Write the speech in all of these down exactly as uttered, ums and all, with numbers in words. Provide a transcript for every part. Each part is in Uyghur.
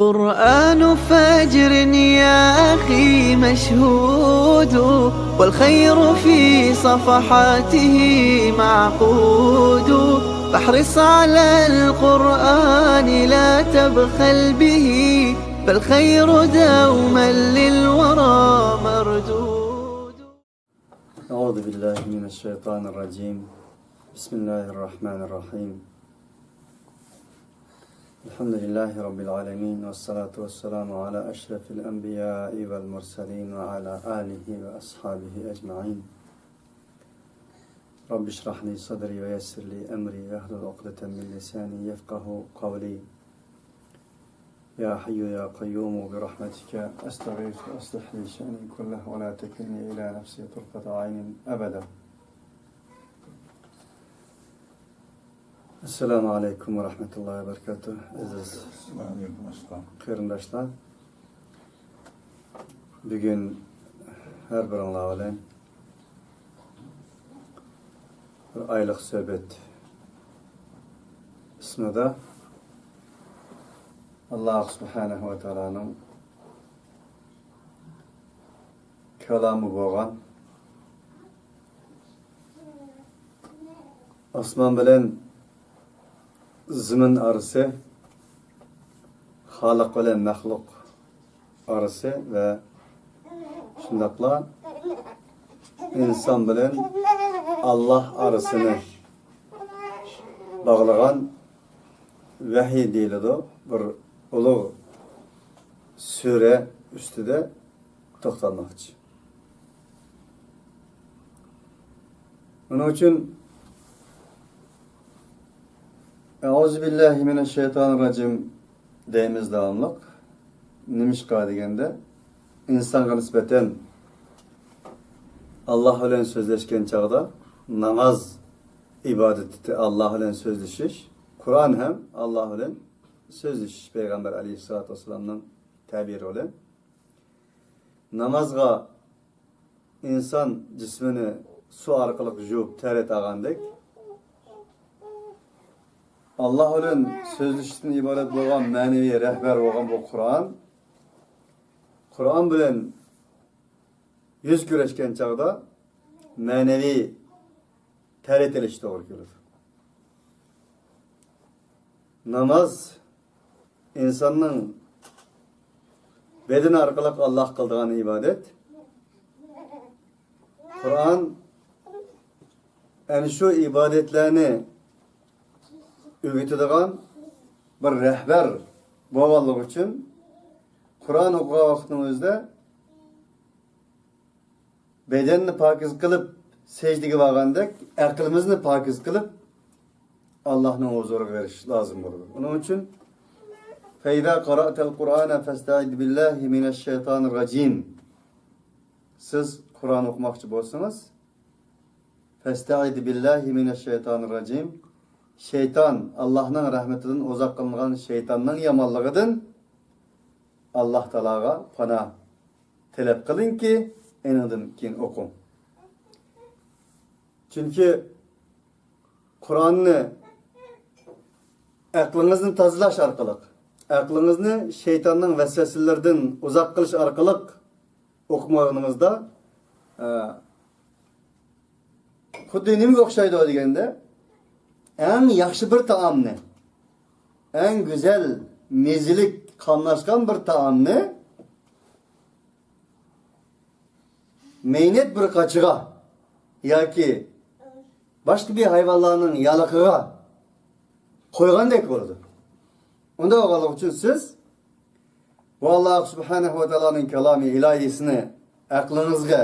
قرآن فجر يا أخي مشهود، والخير في صفحاته معقود، فاحرص على القرآن لا تبخل به، فالخير دوما للورى مردود. أعوذ بالله من الشيطان الرجيم. بسم الله الرحمن الرحيم. الحمد لله رب العالمين، والصلاة والسلام على أشرف الأنبياء والمرسلين وعلى آله وأصحابه أجمعين. رب اشرح لي صدري ويسر لي أمري واحلل عقدة من لساني يفقه قولي. يا حي يا قيوم برحمتك أستغيث أصلح لي شأني كله ولا تكلني إلى نفسي طرفة عين أبدا. Assalamu alaykum va rahmatullahi va barakatuh. Aziz قېرىنداشلار، بۈگۈن ھەر بىرىڭلار بىلەن بىر ئايلىق سۆھبەت ئىسمىدا ئاللاھ سۇبھانەھۇ ۋە تائالانىڭ كالامى بولغان ئاسمان بىلەن زېمىن ئارىسى، خالىق بىلەن مەخلۇق ئارىسى ۋە شۇنداقلا ئىنسان بىلەن ئاللاھ ئارىسىنى باغلىغان ۋەھىي دېيىلىدۇ. بىر ئۇلۇغ سۈرە ئۈستىدە توختالماقچى. ئۇنىڭ ئۈچۈن، «ئەئۇزۇ بىللاھى مىنەششەيتانىررەجىم» دەيمىز داۋاملىق. نېمىشقا دېگەندە، ئىنسانغا نىسبەتەن ئاللاھ بىلەن سۆزلەشكەن چاغدا ناماز ئىبادىتى ئاللاھ بىلەن سۆزلىشىش، قۇرئان ھەم ئاللاھ بىلەن سۆزلىشىش، پەيغەمبەر ئەلەيھىسسالاتۇ ۋەسسالامنىڭ تەبىرى بىلەن. نامازغا ئىنسان جىسمىنى سۇ ئارقىلىق يۇيۇپ تەھارەت ئالغاندەك، ئاللاھ بىلەن سۆزلىشىشتىن ئىبارەت بولغان مەنىۋى رەھبەر بولغان بۇ قۇرئان، قۇرئان بىلەن يۈز كۆرۈشكەن چاغدا مەنىۋى تەھارەت ئېلىش توغرا كېلىدۇ. ناماز ئىنساننىڭ بەدىنى ئارقىلىق ئاللاھقا قىلىدىغان ئىبادەت. قۇرئان ئەنە شۇ ئىبادەتلەرنى ئۆگىتىدىغان بىر رەھبەر بولغانلىقى ئۈچۈن، قۇرئان ئوقۇغان ۋاقىتنىڭ ئۆزىدە بەدەننى پاكىز قىلىپ سەجدىگە بارغاندەك، ئەقلىمىزنى پاكىز قىلىپ ئاللاھنىڭ ھۇزۇرىغا بېرىش لازىم بولىدۇ. ئۇنىڭ ئۈچۈن، فەئىزا قارائتەل قۇرئانە فەستەئىز بىللاھى مىنەششەيتانىر رەجىم. سىز قۇرئان ئوقۇماقچى بولسىڭىز، فەستەئىز بىللاھى مىنەششەيتانىر رەجىم. شەيتان، ئاللاھنىڭ رەھمىتىدىن ئۇزاق قىلىنغان شەيتاننىڭ يامانلىقىدىن ئاللاھ تائالاغا پاناھ تەلەپ قىلىڭكى، ئېنىڭدىن كېيىن ئوقۇڭ. چۈنكى قۇرئاننى ئەقلىڭىزنى تازىلاش ئارقىلىق، ئەقلىڭىزنى شەيتاننىڭ ۋەسۋەسىلىرىدىن ئۇزاق قىلىش ئارقىلىق ئوقۇمىغىنىڭىزدا، ئە، خۇددى نېمىگە ئوخشايدۇ دېگەندە، ئەڭ ياخشى بىر تائامنى، ئەڭ گۈزەل، مېزىلىك، قاملاشقان بىر تائامنى مەينەت بىر قاچىغا ياكى باشقا بىر ھايۋانلارنىڭ يالىقىغا قويغاندەك بولىدۇ. ئۇنداق بولغانلىقى ئۈچۈن سىز بۇ ئاللاھ سۇبھانەھۇ ۋە تائالانىڭ كالامى ئىلاھىيسىنى ئەقلىڭىزگە،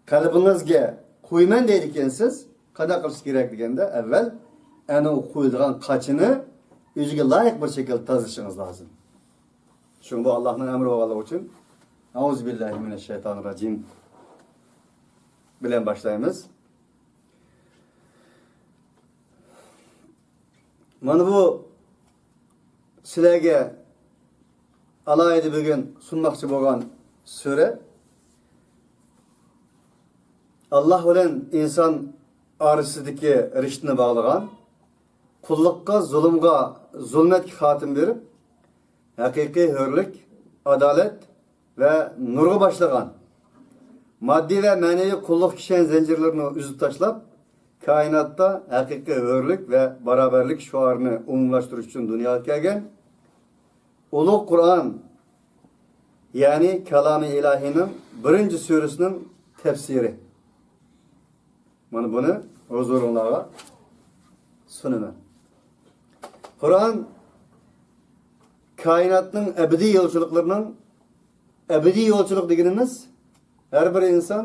قەلبىڭىزگە قويىمەن دەيدىكەنسىز. قانداق قىلىش كېرەك دېگەندە، ئەۋۋەل ئەنە ئۇ قويىدىغان قاچىنى ئۆزىگە لايىق بىر شەكىلدە تازىلىشىڭىز لازىم. شۇڭا بۇ ئاللاھنىڭ ئەمرى بولغانلىقى ئۈچۈن، ئەئۇزۇ بىللاھى مىنەششەيتانىر رەجىم بىلەن باشلايمىز. مانا بۇ سىلەرگە ئالاھىدە بۈگۈن سۇنماقچى بولغان سۈرە، ئاللاھ بىلەن ئىنسان ئارىسىدىكى رىشتىنى باغلىغان، قۇللۇققا، زۇلۇمغا، زۇلمەتكە خاتىمە بېرىپ، ھەقىقىي ھۆرلۈك، ئادالەت ۋە نۇرغا باشلىغان، ماددىي ۋە مەنىۋى قۇللۇق كىشەن زەنجىرلىرىنى ئۈزۈپ تاشلاپ، كائىناتتا ھەقىقىي ھۆرلۈك ۋە باراۋەرلىك شوئارىنى ئومۇملاشتۇرۇش ئۈچۈن دۇنياغا كەلگەن ئۇلۇغ قۇرئان، يەنى كالامى ئىلاھىنىڭ بىرىنچى سۈرىسىنىڭ تەپسىرى. مانا بۇنى ھۇزۇرۇڭلارغا سۇنىمەن. قۇرئان كائىناتنىڭ ئەبەدىي يولچىلىقلىرىنىڭ، ئەبەدىي يولچىلىق دېگىنىمىز، ھەر بىر ئىنسان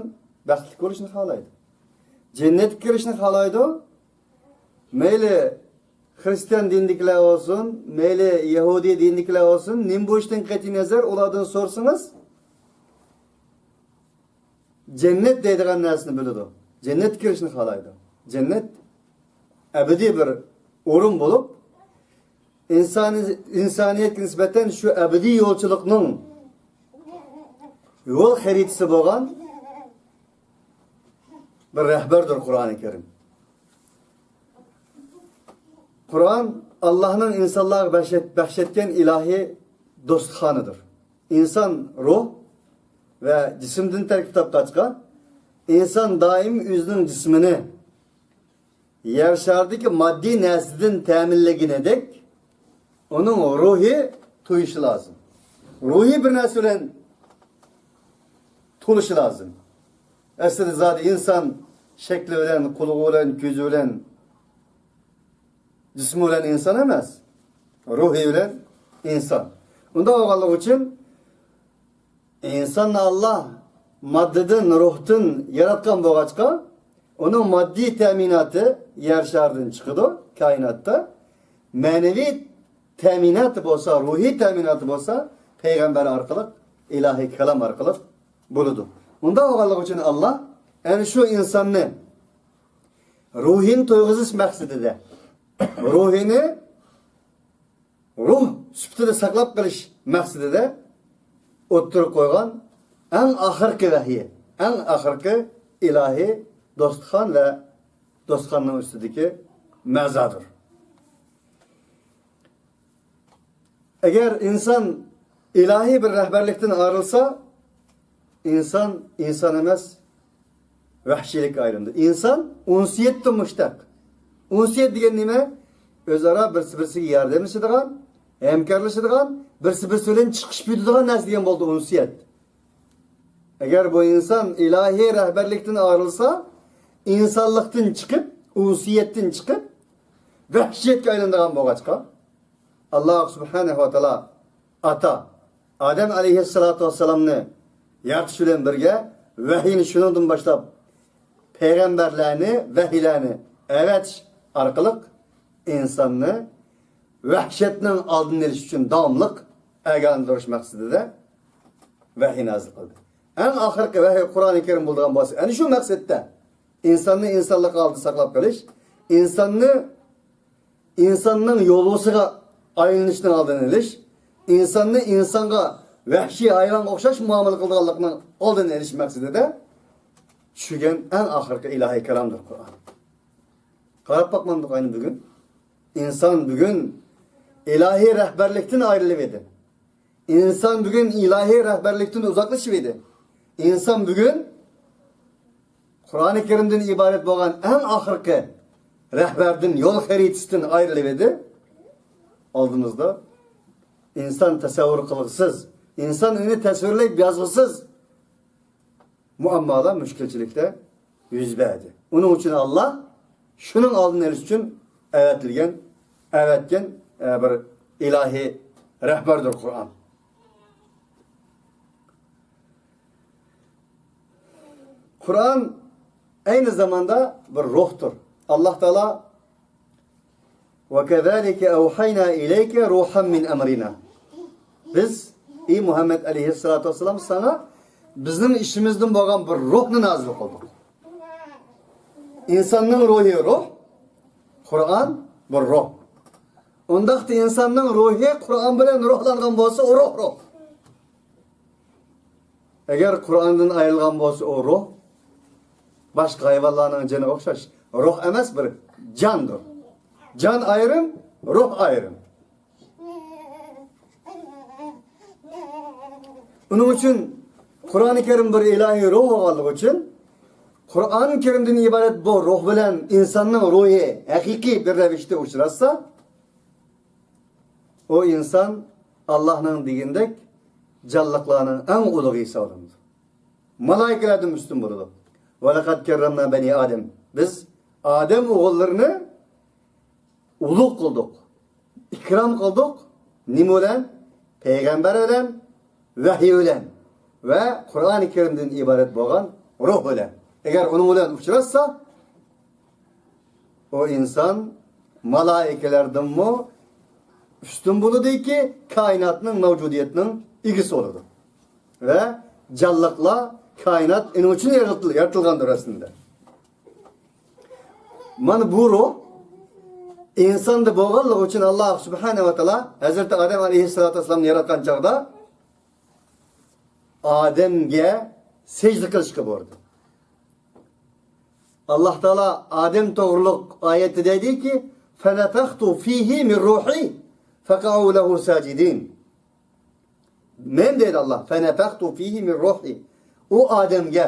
بەختلىك بولۇشنى خالايدۇ. جەننەتكە كىرىشنى خالايدۇ. مەيلى خرىستىيان دىنىدىكىلەر بولسۇن، مەيلى يەھۇدىي دىنىدىكىلەر بولسۇن، نېمە بولۇشىدىن قەتئىينەزەر، ئۇلاردىن سورىسىڭىز، جەننەت دەيدىغان نەرسىنى بىلىدۇ. جەننەتكە كىرىشنى خالايدۇ. جەننەت ئەبەدىي بىر ئورۇن بولۇپ، ئىنسانىي، ئىنسانىيەتكە نىسبەتەن شۇ ئەبەدىي يولچىلىقنىڭ يول خەرىتىسى بولغان بىر رەھبەردۇر قۇرئانى كەرىم. قۇرئان ئاللاھنىڭ ئىنسانلارغا بەخش-، بەخش ئەتكەن ئىلاھىي دوستخانىدۇر. ئىنسان روھ ۋە جىسىمدىن تەركىب تاپقاچقا، ئىنسان دائىم ئۆزىنىڭ جىسمىنى يەر شارىدىكى ماددىي نەرسىدىن تەمىنلىگىنىدەك، ئۇنىڭ روھى تويۇشى لازىم. روھى بىر نەرسە بىلەن تولۇشى لازىم. ئەسلىدە زادى ئىنسان شەكلى بىلەن، قۇلىقى بىلەن، كۆزى بىلەن، جىسمى بىلەن ئىنسان ئەمەس. روھى بىلەن ئىنسان. ئۇنداق بولغانلىقى ئۈچۈن ئىنساننى ئاللا ماددىدىن، روھتىن ياراتقان بولغاچقا، ئۇنىڭ ماددىي تەمىناتى يەر شارىدىن چىقىدۇ، كائىناتتا. مەنىۋى تەمىناتى بولسا، روھىي تەمىناتى بولسا، پەيغەمبەر ئارقىلىق، ئىلاھىي كالام ئارقىلىق بولىدۇ. ئۇنداق بولغانلىقى ئۈچۈن ئاللا ئەنە شۇ ئىنساننى روھىنى تويغۇزۇش مەقسىتىدە، روھىنى روھ سۈپىتىدە ساقلاپ قېلىش مەقسىتىدە ئوتتۇرىغا قويغان ئەڭ ئاخىرقى ۋەھىي، ئەڭ ئاخىرقى ئىلاھىي دوستخان ۋە دوستخاننىڭ ئۈستىدىكى مەزادۇر. ئەگەر ئىنسان ئىلاھىي بىر رەھبەرلىكتىن ئايرىلسا، ئىنسان ئىنسان ئەمەس، ۋەھشىيلىككە ئايلىنىدۇ. ئىنسان ئۇنسىيەتتىن مۇشتەق. ئۇنسىيەت دېگەن نېمە؟ ئۆزئارا بىرسى-بىرسىگە ياردەملىشىدىغان، ھەمكارلىشىدىغان، بىرسى-بىرسى بىلەن چىقىشىپ يۈرىدىغان نەرسە دېگەن بولىدۇ ئۇنسىيەت. ئەگەر بۇ ئىنسان ئىلاھىي رەھبەرلىكتىن ئايرىلسا، ئىنسانلىقتىن چىقىپ، ئۇنسىيەتتىن چىقىپ، ۋەھشىيەتكە ئايلىنىدىغان بولغاچقا، ئاللا سۇبھانەھۇ ۋە تائالا ئاتا ئادەم ئەلەيھىسسالاتۇ ۋەسسالامنى يارىتىش بىلەن بىرگە، ۋەھىينى شۇنىڭدىن باشلاپ پەيغەمبەرلەرنى، ۋەھىيلەرنى ئەۋەتىش ئارقىلىق ئىنساننى ۋەھشەتنىڭ ئالدىنى ئېلىش ئۈچۈن داۋاملىق ئاگاھلاندۇرۇش مەقسىتىدە ۋەھىي نازىل قىلدى. ئەڭ ئاخىرقى ۋەھىي قۇرئانى كەرىم بولىدىغان بولسا، ئەنە شۇ مەقسەتتە ئىنساننى ئىنسانلىق ھالدا ساقلاپ قېلىش، ئىنساننى ئىنساننىڭ يولۋىسىغا ئايلىنىشنىڭ ئالدىنى ئېلىش، ئىنساننى ئىنسانغا، ۋەھشىي ھايۋانغا ئوخشاش مۇئامىلە قىلىدىغانلىقنىڭ ئالدىنى ئېلىش مەقسىتىدە چۈشكەن ئەڭ ئاخىرقى ئىلاھىي كالامدۇر قۇرئان. قاراپ باقمامدۇق ئەنە بۈگۈن؟ ئىنسان بۈگۈن ئىلاھىي رەھبەرلىكتىن ئايرىلىۋىدى. ئىنسان بۈگۈن ئىلاھىي رەھبەرلىكتىن ئۇزاقلىشىۋىدى. ئىنسان بۈگۈن قۇرئانى كەرىمدىن ئىبارەت بولغان ئەڭ ئاخىرقى رەھبەردىن، يول خەرىتىسىدىن ئايرىلىۋىدى. ئالدىمىزدا ئىنسان تەسەۋۋۇر قىلغۇسىز، ئىنسان ئۇنى تەسۋىرلەپ يازغۇسىز مۇئاممالار، مۈشكۈلچىلىكلەر يۈز بەردى. ئۇنىڭ ئۈچۈن ئاللا شۇنىڭ ئالدىنى ئېلىش ئۈچۈن ئەۋەتىلگەن، ئەۋەتكەن، ئە، بىر ئىلاھىي رەھبەردۇر قۇرئان. قۇرئان ئەينى زاماندا بىر روھتۇر. ئاللا تائالا «وَكَذَلِكَ أَوْحَيْنَا إِلَيْكَ رُوحًا مِنْ أَمْرِنَا». بىز، ئى مۇھەممەد ئەلەيھىسسالاتۇ ۋەسسالام، ساڭا بىزنىڭ ئىچىمىزدىن بولغان بىر روھنى نازىل قىلدۇق. ئىنساننىڭ روھى روھ، قۇرئان بىر روھ. ئۇنداقتا ئىنساننىڭ روھى قۇرئان بىلەن روھلانغان بولسا، ئۇ روھ روھ. ئەگەر قۇرئاندىن ئايرىلغان بولسا، ئۇ روھ باشقا ھايۋانلارنىڭ جېنىغا ئوخشاش روھ ئەمەس، بىر جاندۇر. جان ئايرىم، روھ ئايرىم. ئۇنىڭ ئۈچۈن قۇرئانى كەرىم بىر ئىلاھىي روھ بولغانلىقى ئۈچۈن، قۇرئانى كەرىمدىن ئىبارەت بۇ روھ بىلەن ئىنساننىڭ روھى ھەقىقىي بىر رەۋىشتە ئۇچراشسا، ئۇ ئىنسان ئاللاھنىڭ دېگىنىدەك جانلىقلارنىڭ ئەڭ ئۇلۇغى ھېسابلىنىدۇ. مالائىكىلەردىن ئۈستۈن بولىدۇ. ۋەلەقەد كەررەمنا بەنى ئادەم. بىز ئادەم ئوغۇللىرىنى ئۇلۇغ قىلدۇق، ئىكرام قىلدۇق. نېمە بىلەن؟ پەيغەمبەر بىلەن، ۋەھىي بىلەن ۋە قۇرئانى كەرىمدىن ئىبارەت بولغان روھ بىلەن. ئەگەر ئۇنىڭ بىلەن ئۇچراشسا، ئۇ ئىنسان مالائىكىلەردىنمۇ ئۈستۈن بولىدۇكى، كائىناتنىڭ، مەۋجۇدىيەتنىڭ ئىگىسى بولىدۇ. ۋە جانلىقلار، كائىنات ئۇنىڭ ئۈچۈن يارىتىل-، يارىتىلغاندۇر ئەسلىدە. مانا بۇ روھ ئىنساندا بولغانلىقى ئۈچۈن، ئاللا سۇبھانەھۇ ۋە تائالا ھەزرىتى ئادەم ئەلەيھىسسالاتۇ ۋەسسالامنى ياراتقان چاغدا ئادەمگە سەجدە قىلىشقا بۇيرۇدى. ئاللا تائالا ئادەم توغرۇلۇق ئايەتتە دەيدىكى، فَنَفَخْتُ فِيهِ مِنْ رُوحِي فَقَعُوا لَهُ سَاجِدِينَ. مەن دەيدۇ ئاللا، فَنَفَخْتُ فِيهِ مِنْ رُوحِي. ئۇ ئادەمگە،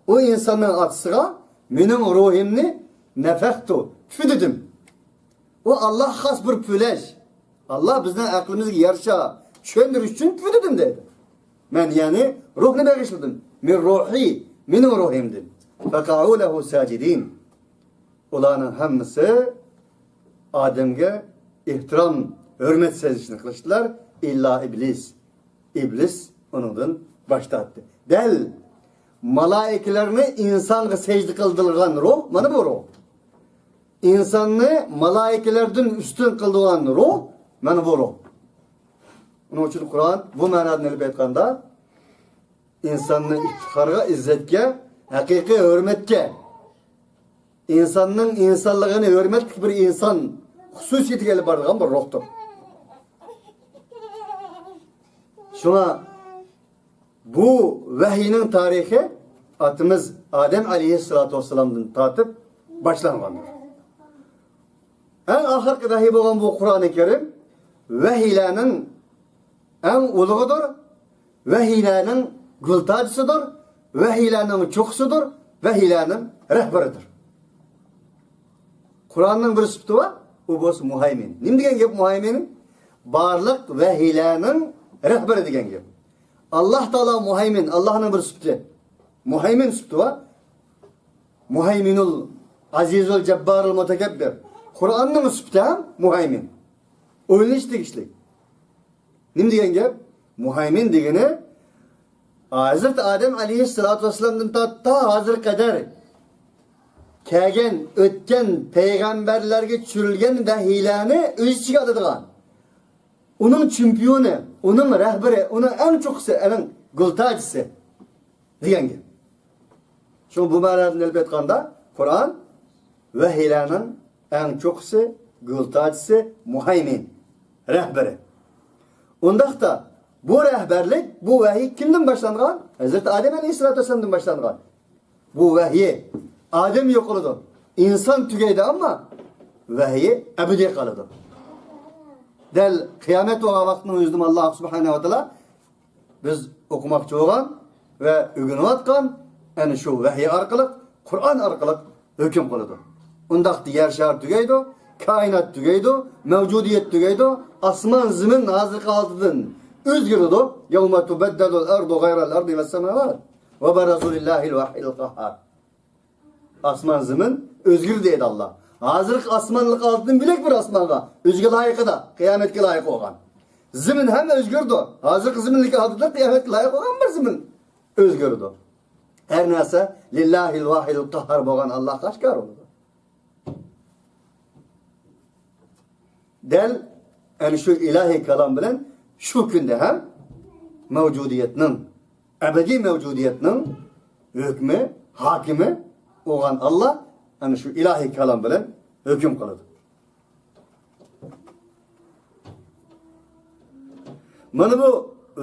ئۇ ئىنساننىڭ ئاتىسىغا مېنىڭ روھىمنى نەفەختۇ، پۈفۈدۈدۈم. ئۇ ئاللاغا خاس بىر پۈۋلەش. ئاللا بىزنىڭ ئەقلىمىزگە يارىشا چۈشەندۈرۈش ئۈچۈن پۈۋلىدىم دەيدۇ. مەن يەنى روھنى بېغىشلىدىم. مىن روھى، مېنىڭ روھىمدىن. فەقەئۇ لەھۇ ساجىدىن. ئۇلارنىڭ ھەممىسى ئادەمگە ئېھتىرام، ھۆرمەت سەجدىسىنى قىلىشتىلار. ئىللا ئىبلىس. ئىبلىس ئۇنىڭدىن باش تارتتى. دەل مالائىكىلەرنى ئىنسانغا سەجدە قىلدۇرغان روھ، مانا بۇ روھ. ئىنساننى مالائىكىلەردىن ئۈستۈن قىلىدىغان روھ، مانا بۇ روھ. ئۇنىڭ ئۈچۈن قۇرئان بۇ مەنادىن ئېلىپ ئېيتقاندا، ئىنساننى ئىپتىخارغا، ئىززەتكە، ھەقىقىي ھۆرمەتكە، ئىنساننىڭ ئىنسانلىقىنى ھۆرمەتلىك بىر ئىنسان خۇسۇسىيىتىگە ئېلىپ بارىدىغان بىر روھتۇر. شۇڭا بۇ ۋەھىينىڭ تارىخى ئاتىمىز ئادەم ئەلەيھىسسالاتۇ ۋەسسالامدىن تارتىپ باشلانغاندۇر. ئەڭ ئاخىرقى ۋەھىي بولغان بۇ قۇرئانى كەرىم ۋەھىيلەرنىڭ ئەڭ ئۇلۇغىدۇر، ۋەھىيلەرنىڭ گۈلتاجىسىدۇر، ۋەھىيلەرنىڭ چوققىسىدۇر، ۋەھىيلەرنىڭ رەھبىرىدۇر. قۇرئاننىڭ بىر سۈپىتى بار، ئۇ بولسا مۇھەيمىن. نېمە دېگەن گەپ مۇھەيمىن؟ بارلىق ۋەھىيلەرنىڭ رەھبىرى دېگەن گەپ. ئاللا تائالا مۇھەيمىن، ئاللانىڭ بىر سۈپىتى. مۇھەيمىن سۈپىتى بار. مۇھەيمىنۇل ئەزىزۇل جەببارۇل مۇتەكەببىر. قۇرئاننىڭ سۈپىتى ھەم مۇھەيمىن. ئويلىنىش تېگىشلىك. نېمە دېگەن گەپ؟ مۇھەيمىن دېگىنى ھەزرىتى ئادەم ئەلەيھىسسالاتۇ ۋەسسالامدىن تارتىپ تا ھازىرغا قەدەر كەلگەن، ئۆتكەن پەيغەمبەرلەرگە چۈشۈرۈلگەن ۋەھىيلەرنى ئۆز ئىچىگە ئالىدىغان، ئۇنىڭ چېمپىيونى، ئۇنىڭ رەھبىرى، ئۇنىڭ ئەڭ چوققىسى، ئەنىڭ گۈلتاجىسى دېگەن گەپ. شۇ بۇ مەنادىن ئېلىپ ئېيتقاندا، قۇرئان ۋەھىيلەرنىڭ ئەڭ چوققىسى، گۈلتاجىسى، مۇھەيمىن، رەھبىرى. ئۇنداقتا بۇ رەھبەرلىك، بۇ ۋەھىي كىمدىن باشلانغان؟ ھەزرىتى ئادەم ئەلەيھىسسالاتۇ ۋەسسالامدىن باشلانغان. بۇ ۋەھىي ئادەم يوقىلىدۇ، ئىنسان تۈگەيدۇ، ئەمما ۋەھىي ئەبەدىي قالىدۇ. دەل قىيامەت بولغان ۋاقىتنىڭ ئۆزىدىمۇ ئاللا سۇبھانەھۇ ۋە تائالا بىز ئوقۇماقچى بولغان ۋە ئۆگىنىۋاتقان ئەنە شۇ ۋەھىي ئارقىلىق، قۇرئان ئارقىلىق ھۆكۈم قىلىدۇ. ئۇنداقتا يەر شارى تۈگەيدۇ، كائىنات تۈگەيدۇ، مەۋجۇدىيەت تۈگەيدۇ، ئاسمان زېمىن ھازىرقى ھالىتىدىن ئۆزگىرىدۇ. يَوْمَ تُبَدَّلُ الْأَرْضُ غَيْرَ الْأَرْضِ وَالسَّمَاوَاتُ وَبَرَزُوا لِلَّهِ الْوَاحِدِ الْقَهَّارِ. ئاسمان زېمىن ئۆزگىرىدۇ دەيدۇ ئاللا. ھازىرقى ئاسمانلىق ھالىتىدىن بۆلەك بىر ئاسمانغا، ئۆزىگە لايىقىدا، قىيامەتكە لايىق بولغان. زېمىن ھەم ئۆزگىرىدۇ. ھازىرقى زېمىنلىك ھالىتىدىن قىيامەتكە لايىق بولغان بىر زېمىن ئۆزگىرىدۇ. ھەر نەرسە لىللاھىل ۋاھىدىل قاھھار بولغان ئاللاغا ئاشكارا بولىدۇ. دەل ئەنە شۇ ئىلاھىي كالام بىلەن شۇ كۈندە ھەم مەۋجۇدىيەتنىڭ، ئەبەدىي مەۋجۇدىيەتنىڭ ھۆكمى، ھاكىمى بولغان ئاللا ئەنە شۇ ئىلاھىي كالام بىلەن ھۆكۈم قىلىدۇ. مانا بۇ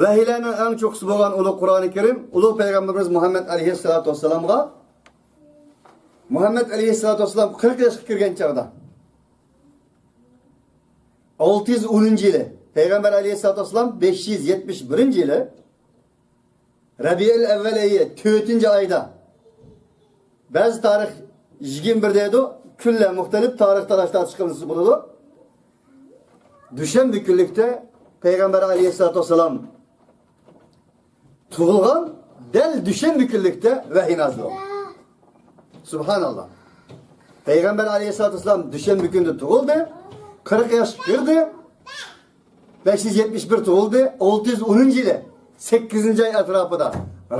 ۋەھىيلەرنىڭ ئەڭ چوققىسى بولغان ئۇلۇغ قۇرئانى كەرىم، ئۇلۇغ پەيغەمبىرىمىز مۇھەممەد ئەلەيھىسسالاتۇ ۋەسسالامغا، مۇھەممەد ئەلەيھىسسالاتۇ ۋەسسالام قىرىق ياشقا كىرگەن چاغدا، ئالتە يۈز ئونىنچى يىلى، پەيغەمبەر ئەلەيھىسسالاتۇ ۋەسسالام بەش يۈز يەتمىش بىرىنچى يىلى، رەبىئۇل ئەۋۋەل ئېيى، تۆتىنچى ئايدا، بەزى تارىخ يىگىرمە بىر دەيدۇ، كۈنلەر مۇختەلىپ، تارىخ تالاش تارتىش قىلسا بولىدۇ. دۈشەنبە كۈنلۈكتە پەيغەمبەر ئەلەيھىسسالاتۇ ۋەسسالام تۇغۇلغان، دەل دۈشەنبە كۈنلۈكتە ۋەھىي نازىل بولغان. سۇبھاناللا. پەيغەمبەر ئەلەيھىسسالاتۇ ۋەسسالام دۈشەنبە كۈنىدە تۇغۇلدى، قىرىق ياشقا كىردى. بەش يۈز يەتمىش بىر تۇغۇلدى، ئالتە يۈز ئونىنچى يىلى، سەككىزىنچى ئاي ئەتراپىدا،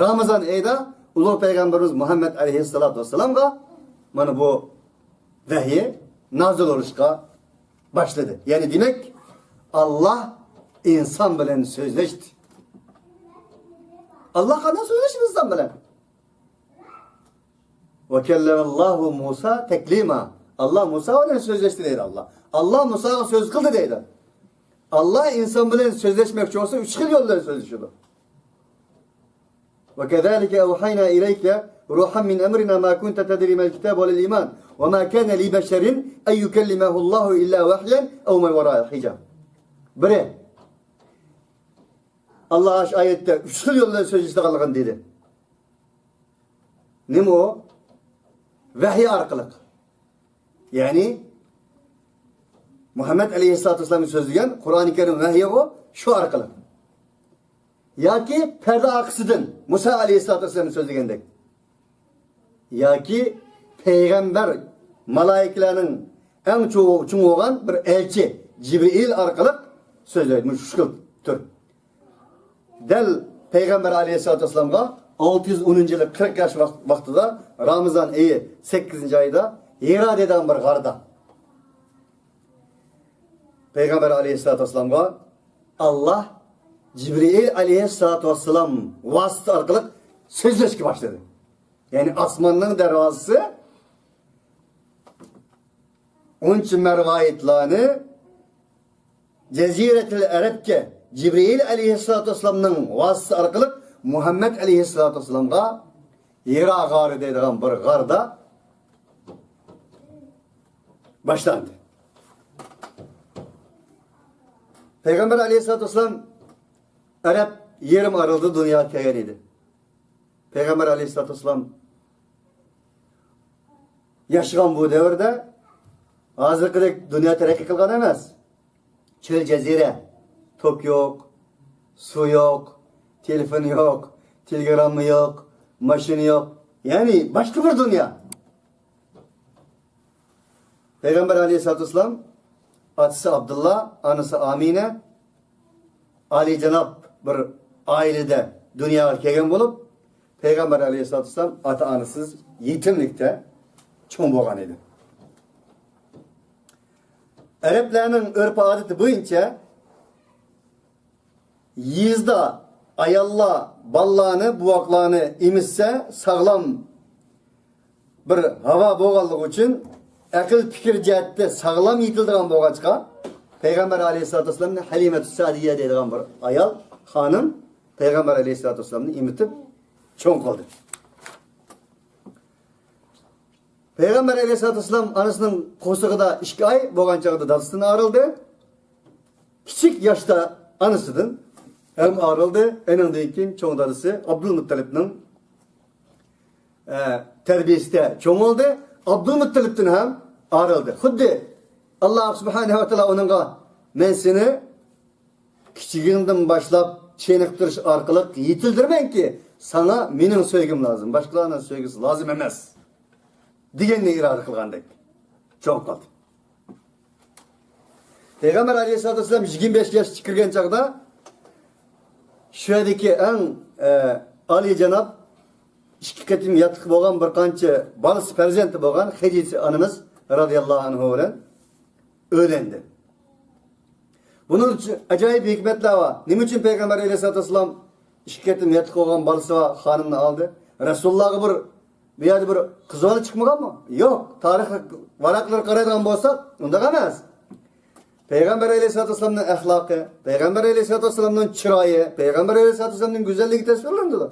رامىزان ئېيىدا ئۇلۇغ پەيغەمبىرىمىز مۇھەممەد ئەلەيھىسسالاتۇ ۋەسسالامغا مانا بۇ ۋەھىي نازىل بولۇشقا باشلىدى. يەنى دېمەك، ئاللا ئىنسان بىلەن سۆزلەشتى. ئاللا قانداق سۆزلەشتى ئىنسان بىلەن؟ «وكلم الله موسى تكليما». ئاللا مۇسا بىلەن سۆزلەشتى دەيدۇ ئاللا. ئاللا مۇساغا سۆز قىلدى دەيدۇ. ئاللا ئىنسان بىلەن سۆزلەشمەكچى بولسا، ئۈچ خىل يول بىلەن سۆزلىشىدۇ. «وكذلك أوحينا إليك روحا من أمرنا ما كنت تدري ما الكتاب ولا الإيمان وما كان لبشر أن يكلمه الله إلا وحيا أو من وراء حجاب». بىرى، ئاللا ئاشۇ ئايەتتە ئۈچ خىل يول بىلەن سۆزلىشىدىغانلىقىنى دېدى. نېمە ئۇ؟ ۋەھىي ئارقىلىق. يەنى مۇھەممەد ئەلەيھىسسالاتۇ ۋەسسالامغا سۆزلىگەن قۇرئانى كەرىم ۋەھىيغۇ، شۇ ئارقىلىق. ياكى پەردە ئارقىسىدىن مۇسا ئەلەيھىسسالاتۇ ۋەسسالامغا سۆزلىگەندەك. ياكى پەيغەمبەر مالايىكىلەرنىڭ ئەڭ چوڭ، چوڭ بولغان بىر ئەلچى جىبرىئىل ئارقىلىق سۆزلەيدۇ. مۇشۇ ئۈچ خىل تۈر. دەل پەيغەمبەر ئەلەيھىسسالاتۇ ۋەسسالامغا ئالتە يۈز ئونىنچى يىلى قىرىق ياش ۋاق-، ۋاقتىدا، رامىزان ئېيى سەككىزىنچى ئايدا، ھىرا دەيدىغان بىر غاردا پەيغەمبەر ئەلەيھىسسالاتۇ ۋەسسالامغا ئاللا جىبرىئىل ئەلەيھىسسالاتۇ ۋەسسالام ۋاسىتىسى ئارقىلىق سۆزلەشكە باشلىدى. يەنى ئاسماننىڭ دەرۋازىسى ئون ئۈچ مەرۋايىتلارنى جەزىرەتۇل ئەرەبكە جىبرىئىل ئەلەيھىسسالاتۇ ۋەسسالامنىڭ ۋاسىتىسى ئارقىلىق مۇھەممەد ئەلەيھىسسالاتۇ ۋەسسالامغا ھىرا غارى دەيدىغان بىر غاردا باشلاندى. پەيغەمبەر ئەلەيھىسسالاتۇ ۋەسسالام ئەرەب يېرىم ئارىلىدا دۇنياغا كەلگەن ئىدى. پەيغەمبەر ئەلەيھىسسالاتۇ ۋەسسالام ياشىغان بۇ دەۋردە ھازىرقىدەك دۇنيا تەرەققىي قىلغان ئەمەس. چۆل جەزىرە، توك يوق، سۇ يوق، تېلېفون يوق، تېلېگرامما يوق، ماشىنا يوق. يەنى باشقا بىر دۇنيا. پەيغەمبەر ئەلەيھىسسالاتۇ ۋەسسالام ئاتىسى ئابدۇللا، ئانىسى ئامىنە، ئالىيجاناب بىر ئائىلىدە دۇنياغا كەلگەن بولۇپ، پەيغەمبەر ئەلەيھىسسالاتۇ ۋەسسالام ئاتا-ئانىسىز، يېتىملىكتە چوڭ بولغان ئىدى. ئەرەبلەرنىڭ ئۆرپ-ئادىتى بويىچە يېزىدا ئاياللار بالىلارنى، بوۋاقلارنى ئېمىتسە، ساغلام بىر ھاۋا بولغانلىقى ئۈچۈن، ئەقىل پىكىر جەھەتتە ساغلام يېتىلىدىغان بولغاچقا، پەيغەمبەر ئەلەيھىسسالاتۇ ۋەسسالامنى ھەلىمەتۇ سەئدىيە دەيدىغان بىر ئايال خانىم پەيغەمبەر ئەلەيھىسسالاتۇ ۋەسسالامنى ئېمىتىپ چوڭ قىلدى. پەيغەمبەر ئەلەيھىسسالاتۇ ۋەسسالام ئانىسىنىڭ قورسىقىدا ئىككى ئاي بولغان چاغدا دادىسىدىن ئايرىلدى. كىچىك ياشتا ئانىسىدىن ھەم ئايرىلدى. ئېنىڭدىن كېيىن چوڭ دادىسى ئابدۇلمۇتتەلىپنىڭ، ئە، تەربىيىسىدە چوڭ بولدى. ئابدۇلمۇتتەلىپتىن ھەم ئايرىلدى. خۇددى ئاللا سۇبھانەھۇ ۋە تائالا ئۇنىڭغا، مەن سېنى كىچىكىڭدىن باشلاپ چېنىقتۇرۇش ئارقىلىق يېتىلدۈرىمەنكى، ساڭا مېنىڭ سۆيگۈم لازىم، باشقىلارنىڭ سۆيگۈسى لازىم ئەمەس، دېگەننى ئىرادە قىلغاندەك چوڭ قىلدى. پەيغەمبەر ئەلەيھىسسالاتۇ ۋەسسالام يىگىرمە بەش ياشقا كىرگەن چاغدا شۇ يەردىكى ئەڭ، ئە، ئالىيجاناب، ئىككى قېتىم ياتلىقى بولغان بىر قانچە بالىسى، پەرزەنتى بولغان خەدىچە ئانىمىز رازىياللاھۇ ئەنھۇ بىلەن ئۆيلەندى. بۇنىڭ ئۈچۈن ئاجايىپ ھېكمەتلەر بار. نېمە ئۈچۈن پەيغەمبەر ئەلەيھىسسالاتۇ ۋەسسالام ئىككى قېتىم ياتلىق بولغان بالىسى بار خانىمنى ئالدى؟ رەسۇلۇللاغا بىر، بۇ يەردە بىر قىز بالا چىقمىغانمۇ؟ يوق. تارىخ ۋاراقلىرىغا قارايدىغان بولساق، ئۇنداق ئەمەس. پەيغەمبەر ئەلەيھىسسالاتۇ ۋەسسالامنىڭ ئەخلاقى، پەيغەمبەر ئەلەيھىسسالاتۇ ۋەسسالامنىڭ چىرايى، پەيغەمبەر ئەلەيھىسسالاتۇ ۋەسسالامنىڭ گۈزەللىكى تەسۋىرلىنىدۇ.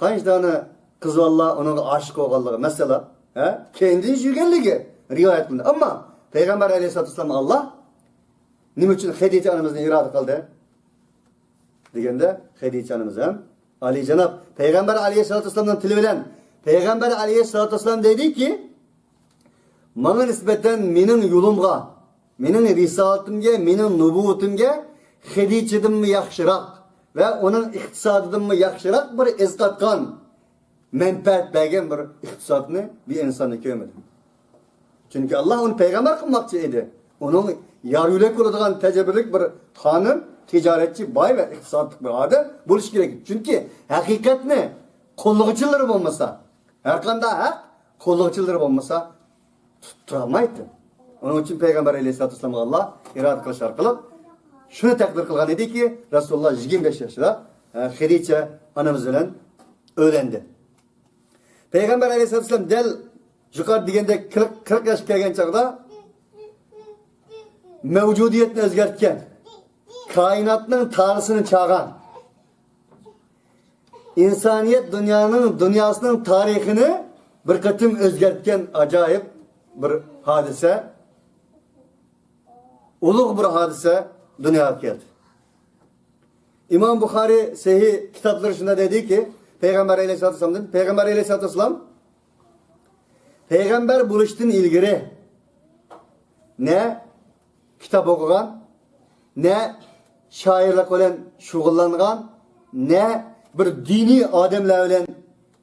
قانچە دانە قىز بالىلار ئۇنىڭغا ئاشىق بولغانلىقى مەسىلە، ھە؟ كەينىدىن يۈرگەنلىكى رىۋايەت قىلىنىدۇ. ئەمما پەيغەمبەر ئەلەيھىسسالاتۇ ۋەسسالام ئاللا نېمە ئۈچۈن خەدىچە ئانىمىزنى ئىرادە قىلدى دېگەندە، خەدىچە ئانىمىز ھەم ئالىيجاناب پەيغەمبەر ئەلەيھىسسالاتۇ ۋەسسالامنىڭ تىلى بىلەن، پەيغەمبەر ئەلەيھىسسالاتۇ ۋەسسالام دەيدۇكى، ماڭا نىسبەتەن مېنىڭ يولۇمغا، مېنىڭ رىسالىتىمگە، مېنىڭ نۇبۇۋۋىتىمگە خەدىچىدىنمۇ ياخشىراق ۋە ئۇنىڭ ئىقتىسادىدىنمۇ ياخشىراق بىر ئىزقاتقان مەنپەئەت بەرگەن بىر ئىقتىسادنى بىر ئىنساندا كۆرمىدىم. چۈنكى ئاللا ئۇنى پەيغەمبەر قىلماقچى ئىدى. ئۇنىڭ يار يۆلەك بولىدىغان تەجرىبىلىك بىر خانىم، تىجارەتچى، باي ۋە ئىقتىسادلىق بىر ئادەم بولۇشى كېرەك. چۈنكى ھەقىقەتنى قوللىغۇچىلىرى بولمىسا، ھەرقانداق ھەق قوللىغۇچىلىرى بولمىسا، تۇتۇپ تۇرالمايتتى. ئۇنىڭ ئۈچۈن پەيغەمبەر ئەلەيھىسسالاتۇ ۋەسسالامغا ئاللا ئىرادە قىلىش ئارقىلىق شۇنى تەقدىر قىلغان ئىدىكى، رەسۇلۇللا يىگىرمە بەش ياشىدا، ئە، خەدىچە ئانىمىز بىلەن ئۆيلەندى. پەيغەمبەر ئەلەيھىسسالام دەل يۇقىرىدا دېگەندەك قىرىق، قىرىق ياشقا كەلگەن چاغدا مەۋجۇدىيەتنى ئۆزگەرتكەن، كائىناتنىڭ تارىخىنى چالغان، ئىنسانىيەت دۇنيانىڭ، دۇنياسىنىڭ تارىخىنى بىر قېتىم ئۆزگەرتكەن ئاجايىپ بىر ھادىسە، ئۇلۇغ بىر ھادىسە دۇنياغا كەلدى. ئىمام بۇخارىي سەھىھ كىتابلىرى شۇنداق دەيدۇكى، پەيغەمبەر ئەلەيھىسسالاتۇ ۋەسسالامدىن، پەيغەمبەر ئەلەيھىسسالاتۇ ۋەسسالام پەيغەمبەر بولۇشتىن ئىلگىرى نە كىتاب ئوقۇغان، نە شائىرلىق بىلەن شۇغۇللانغان، نە بىر دىنىي ئادەملەر بىلەن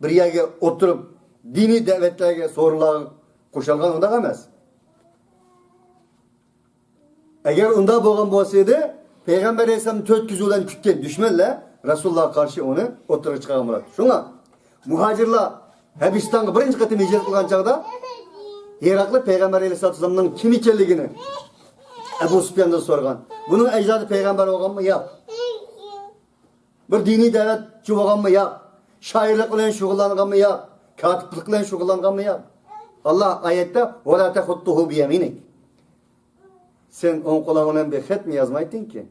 بىر يەرگە ئولتۇرۇپ، دىنىي دەۋەتلەرگە، سورۇنلارغا قوشۇلغان، ئۇنداق ئەمەس. ئەگەر ئۇنداق بولغان بولسا ئىدى، پەيغەمبەر ئەلەيھىسسالامنى تۆت كۆزى بىلەن كۈتكەن دۈشمەنلەر رەسۇلۇللاغا قارشى ئۇنى ئوتتۇرىغا چىقارغان بولاتتى. شۇڭا مۇھاجىرلار ھەبىشىستانغا بىرىنچى قېتىم ھىجرەت قىلغان چاغدا ھېراقلى پەيغەمبەر ئەلەيھىسسالاتۇ ۋەسسالامنىڭ كىم ئىكەنلىكىنى ئەبۇ سۇپياندىن سورىغان. بۇنىڭ ئەجدادى پەيغەمبەر بولغانمۇ؟ ياق. بىر دىنىي دەۋەتچى بولغانمۇ؟ ياق. شائىرلىق بىلەن شۇغۇللانغانمۇ؟ ياق. كاتىپلىق بىلەن شۇغۇللانغانمۇ؟ ياق. ئاللا ئايەتتە، ۋەلا تەخۇتتۇھۇ بىيەمىنىك. سەن ئوڭ قولۇڭ بىلەن بىر خەتمۇ يازمايتتىڭكى.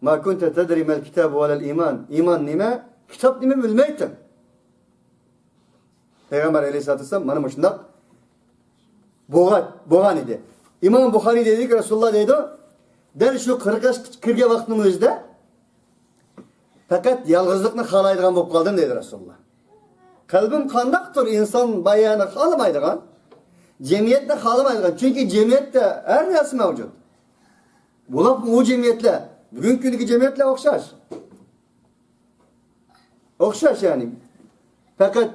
ما كنت تدري ما الكتاب ولا الإيمان. ئىمان نېمە، كىتاب نېمە بىلمەيتتىڭ. پەيغەمبەر ئەلەيھىسسالاتۇ ۋەسسالام مانا مۇشۇنداق بولغان، بولغان ئىدى. ئىمام بۇخارىي دەيدۇكى، رەسۇلۇللا دەيدۇ، دەل شۇ قىرىق ياشقا كىرگەن ۋاقتىنىڭ ئۆزىدە پەقەت يالغۇزلۇقنى خالايدىغان بولۇپ قالدىم دەيدۇ رەسۇلۇللا. قەلبىم قانداقتۇر ئىنسان بايانى خالىمايدىغان، جەمئىيەتنى خالىمايدىغان. چۈنكى جەمئىيەتتە ھەر نەرسە مەۋجۇت. بولۇپمۇ ئۇ جەمئىيەتلەر، بۈگۈنكى كۈندىكى جەمئىيەتلەر ئوخشاش. ئوخشاش يەنى. پەقەت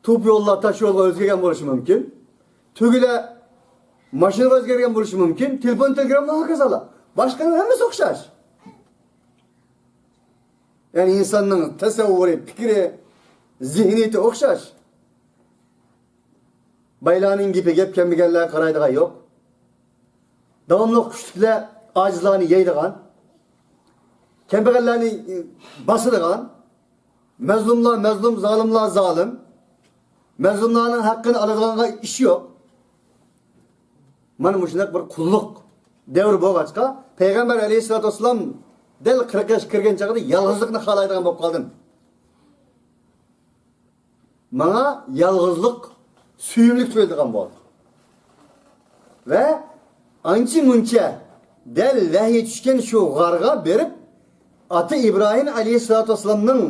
توپ يوللار تاش يولغا ئۆزگەرگەن بولۇشى مۇمكىن. تۈگىلەر ماشىنىغا ئۆزگەرگەن بولۇشى مۇمكىن. تېلېفون، تېلېگرامما ھاكازالا. باشقىنىڭ ھەممىسى ئوخشاش. يەنى ئىنساننىڭ تەسەۋۋۇرى، پىكرى، زېھنىيىتى ئوخشاش. بايلارنىڭ گېپىگە گەپ، كەلمىگەنلەرگە قارايدىغان يوق. داۋاملىق كۈچلۈكلەر ئاجىزلارنى يەيدىغان، كەمبەغەللەرنى، ئى، باسىدىغان، مەزلۇملار مەزلۇم، زالىملار زالىم، مەزلۇملارنىڭ ھەققىنى ئالىدىغانغا ئىش يوق. مانا مۇشۇنداق بىر قۇللۇق دەۋرى بولغاچقا، پەيغەمبەر ئەلەيھىسسالاتۇ ۋەسسالام دەل قىرىق ياشقا كىرگەن چاغدا يالغۇزلۇقنى خالايدىغان بولۇپ قالدىم. ماڭا يالغۇزلۇق سۆيۈملۈك تۇيۇلىدىغان بولدى. ۋە ئانچە مۇنچە دەل ۋەھىي چۈشكەن شۇ غارغا بېرىپ، ئاتا ئىبراھىم ئەلەيھىسسالاتۇ ۋەسسالامنىڭ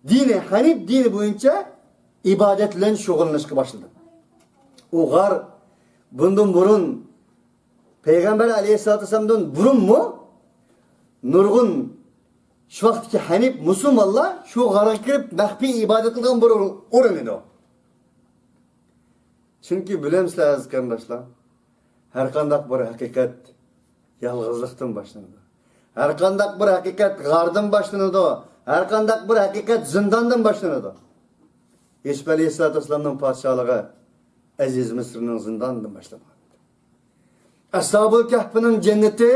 دىنى، ھەنىپ دىنى بويىچە ئىبادەت بىلەن شۇغۇللىنىشقا باشلىدىم. ئۇ غار بۇندىن بۇرۇن پەيغەمبەر ئەلەيھىسسالاتۇ ۋەسسالامدىن بۇرۇنمۇ نۇرغۇن شۇ ۋاقىتتىكى ھەنىپ مۇسۇلمانلار شۇ غارغا كىرىپ مەخپىي ئىبادەت قىلغان بىر ئورۇن ئىدى. چۈنكى بىلەمسىلەر ئەزىز قېرىنداشلار، ھەرقانداق بىر ھەقىقەت يالغۇزلۇقتىن باشلىنىدۇ. ھەرقانداق بىر ھەقىقەت غاردىن باشلىنىدۇ. ھەرقانداق بىر ھەقىقەت زىنداندىن باشلىنىدۇ. يۈسۈپ ئەلەيھىسسالاتۇ ۋەسسالامنىڭ پادىشاھلىقى ئەزىز مىسىرنىڭ زىندانىدىن باشلانغان. ئەسھابۇل كەھپنىڭ جەننىتى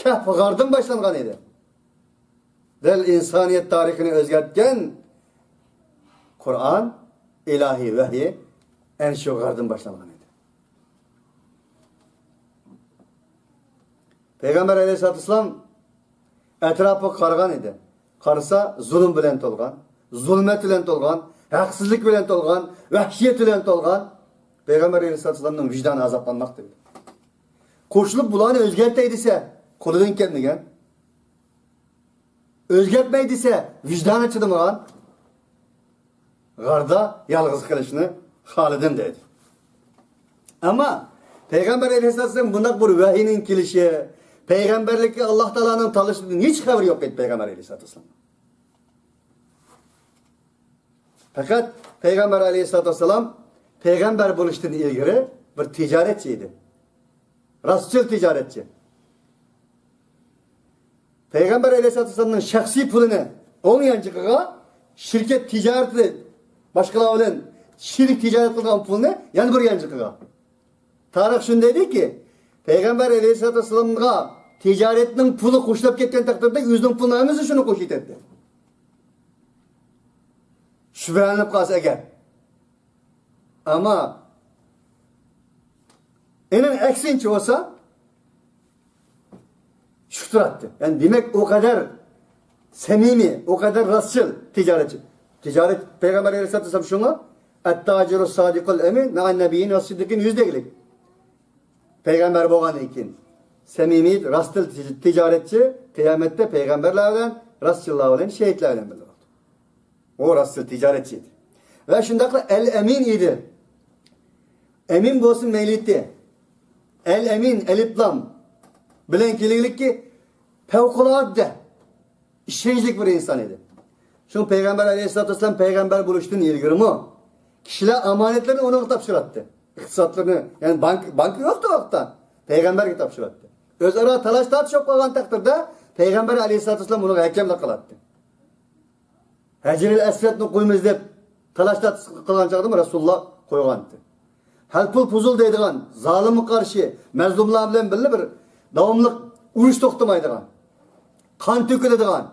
كەھپ غاردىن باشلانغان ئىدى. دەل ئىنسانىيەت تارىخىنى ئۆزگەرتكەن قۇرئان، ئىلاھىي ۋەھىي ئەنە شۇ غاردىن باشلانغان ئىدى. پەيغەمبەر ئەلەيھىسسالاتۇ ۋەسسالام ئەتراپىغا قارىغان ئىدى. قارىسا، زۇلۇم بىلەن تولغان، زۇلمەت بىلەن تولغان، ھەقسىزلىك بىلەن تولغان، ۋەھشىيەت بىلەن تولغان. پەيغەمبەر ئەلەيھىسسالاتۇ ۋەسسالامنىڭ ۋىجدانى ئازابلانماقتا ئىدى. قوشۇلۇپ بۇلارنى ئۆزگەرتەي دېسە، قولىدىن كەلمىگەن. ئۆزگەرتمەي دېسە، ۋىجدانى چىدىمىغان غاردا يالغۇز قېلىشنى خالىدىم دەيدۇ. ئەمما پەيغەمبەر ئەلەيھىسسالام بۇنداق بىر ۋەھىينىڭ كېلىشى، پەيغەمبەرلىككە ئاللاھ تائالانىڭ تاللىشىدىن ھېچ خەۋىرى يوق ئىدى پەيغەمبەر ئەلەيھىسسالام. پەقەت پەيغەمبەر ئەلەيھىسسالام پەيغەمبەر بولۇشتىن ئىلگىرى بىر تىجارەتچى ئىدى. راستچىل تىجارەتچى. پەيغەمبەر ئەلەيھىسسالاتۇ ۋەسسالامنىڭ شەخسىي پۇلىنى ئوڭ يانچىقىغا، شىركەت تىجارىتى باشقىلار بىلەن شېرىك تىجارەت قىلغان پۇلنى يەنە بىر يانچىقىغا. تارىخ شۇنداق دەيدۇكى، پەيغەمبەر ئەلەيھىسسالاتۇ ۋەسسالامغا تىجارەتنىڭ پۇلى قوشۇلۇپ كەتكەن تەقدىردە ئۆزىنىڭ پۇلىنىڭ ھەممىسى شۇنى قوشۇۋېتەتتى. شۈبھىلىنىپ قالسا ئەگەر. ئەمما ئېنىڭ ئەكسىنچە بولسا، چۈشۈپ تۇراتتى. يەنى دېمەك، ئۇ قەدەر سەمىمىي، ئۇ قەدەر راستچىل تىجارەتچى. تىجارەت، پەيغەمبەر ئەلەيھىسسالاتۇ ۋەسسالام شۇڭا، «ئەتتاجىرۇ سادىقۇل ئەمىن مەئەن نەبىيين ۋەسسىددىقىن» يۈز دېگۈلۈك. پەيغەمبەر بولغاندىن كېيىن، سەمىمىي، راستچىل تىج-، تىجارەتچى قىيامەتتە پەيغەمبەرلەر بىلەن، راستچىللار بىلەن، شېھىتلەر بىلەن بىللە بولىدۇ. ئۇ راستچىل تىجارەتچى ئىدى. ۋە شۇنداقلا ئەل ئەمىن ئىدى. ئەمىن بولسۇن مەيلىتى. ئەل ئەمىن، ئەلىپلام بىلەن كېلىگلىككى پەۋقۇلئاددە ئىشەنچلىك بىر ئىنسان ئىدى. شۇ پەيغەمبەر ئەلەيھىسسالاتۇ ۋەسسالام پەيغەمبەر بولۇشتىن ئىلگىرىمۇ كىشىلەر ئامانەتلىرىنى ئۇنىڭغا تاپشۇراتتى. ئىقتىسادلىرىنى، يەنى بانك، بانكا يوقتى ئۇ ۋاقىتتا. پەيغەمبەرگە تاپشۇراتتى. ئۆزئارا تالاش-تارتىش بولۇپ قالغان تەقدىردە پەيغەمبەر ئەلەيھىسسالاتۇ ۋەسسالام ئۇنىڭغا ھەكەملىك قىلاتتى. ھەجىرىل ئەسۋەدنى قويىمىز دەپ تالاش-تارتىش قىلغان چاغدىمۇ رەسۇلۇللا قويغانتى. ھەلپۇل پۇزۇل دەيدىغان، زالىمغا قارشى، مەزلۇملار بىلەن بىللە بىر داۋاملىق ئۇرۇش توختىمايدىغان، قان تۆكۈلىدىغان،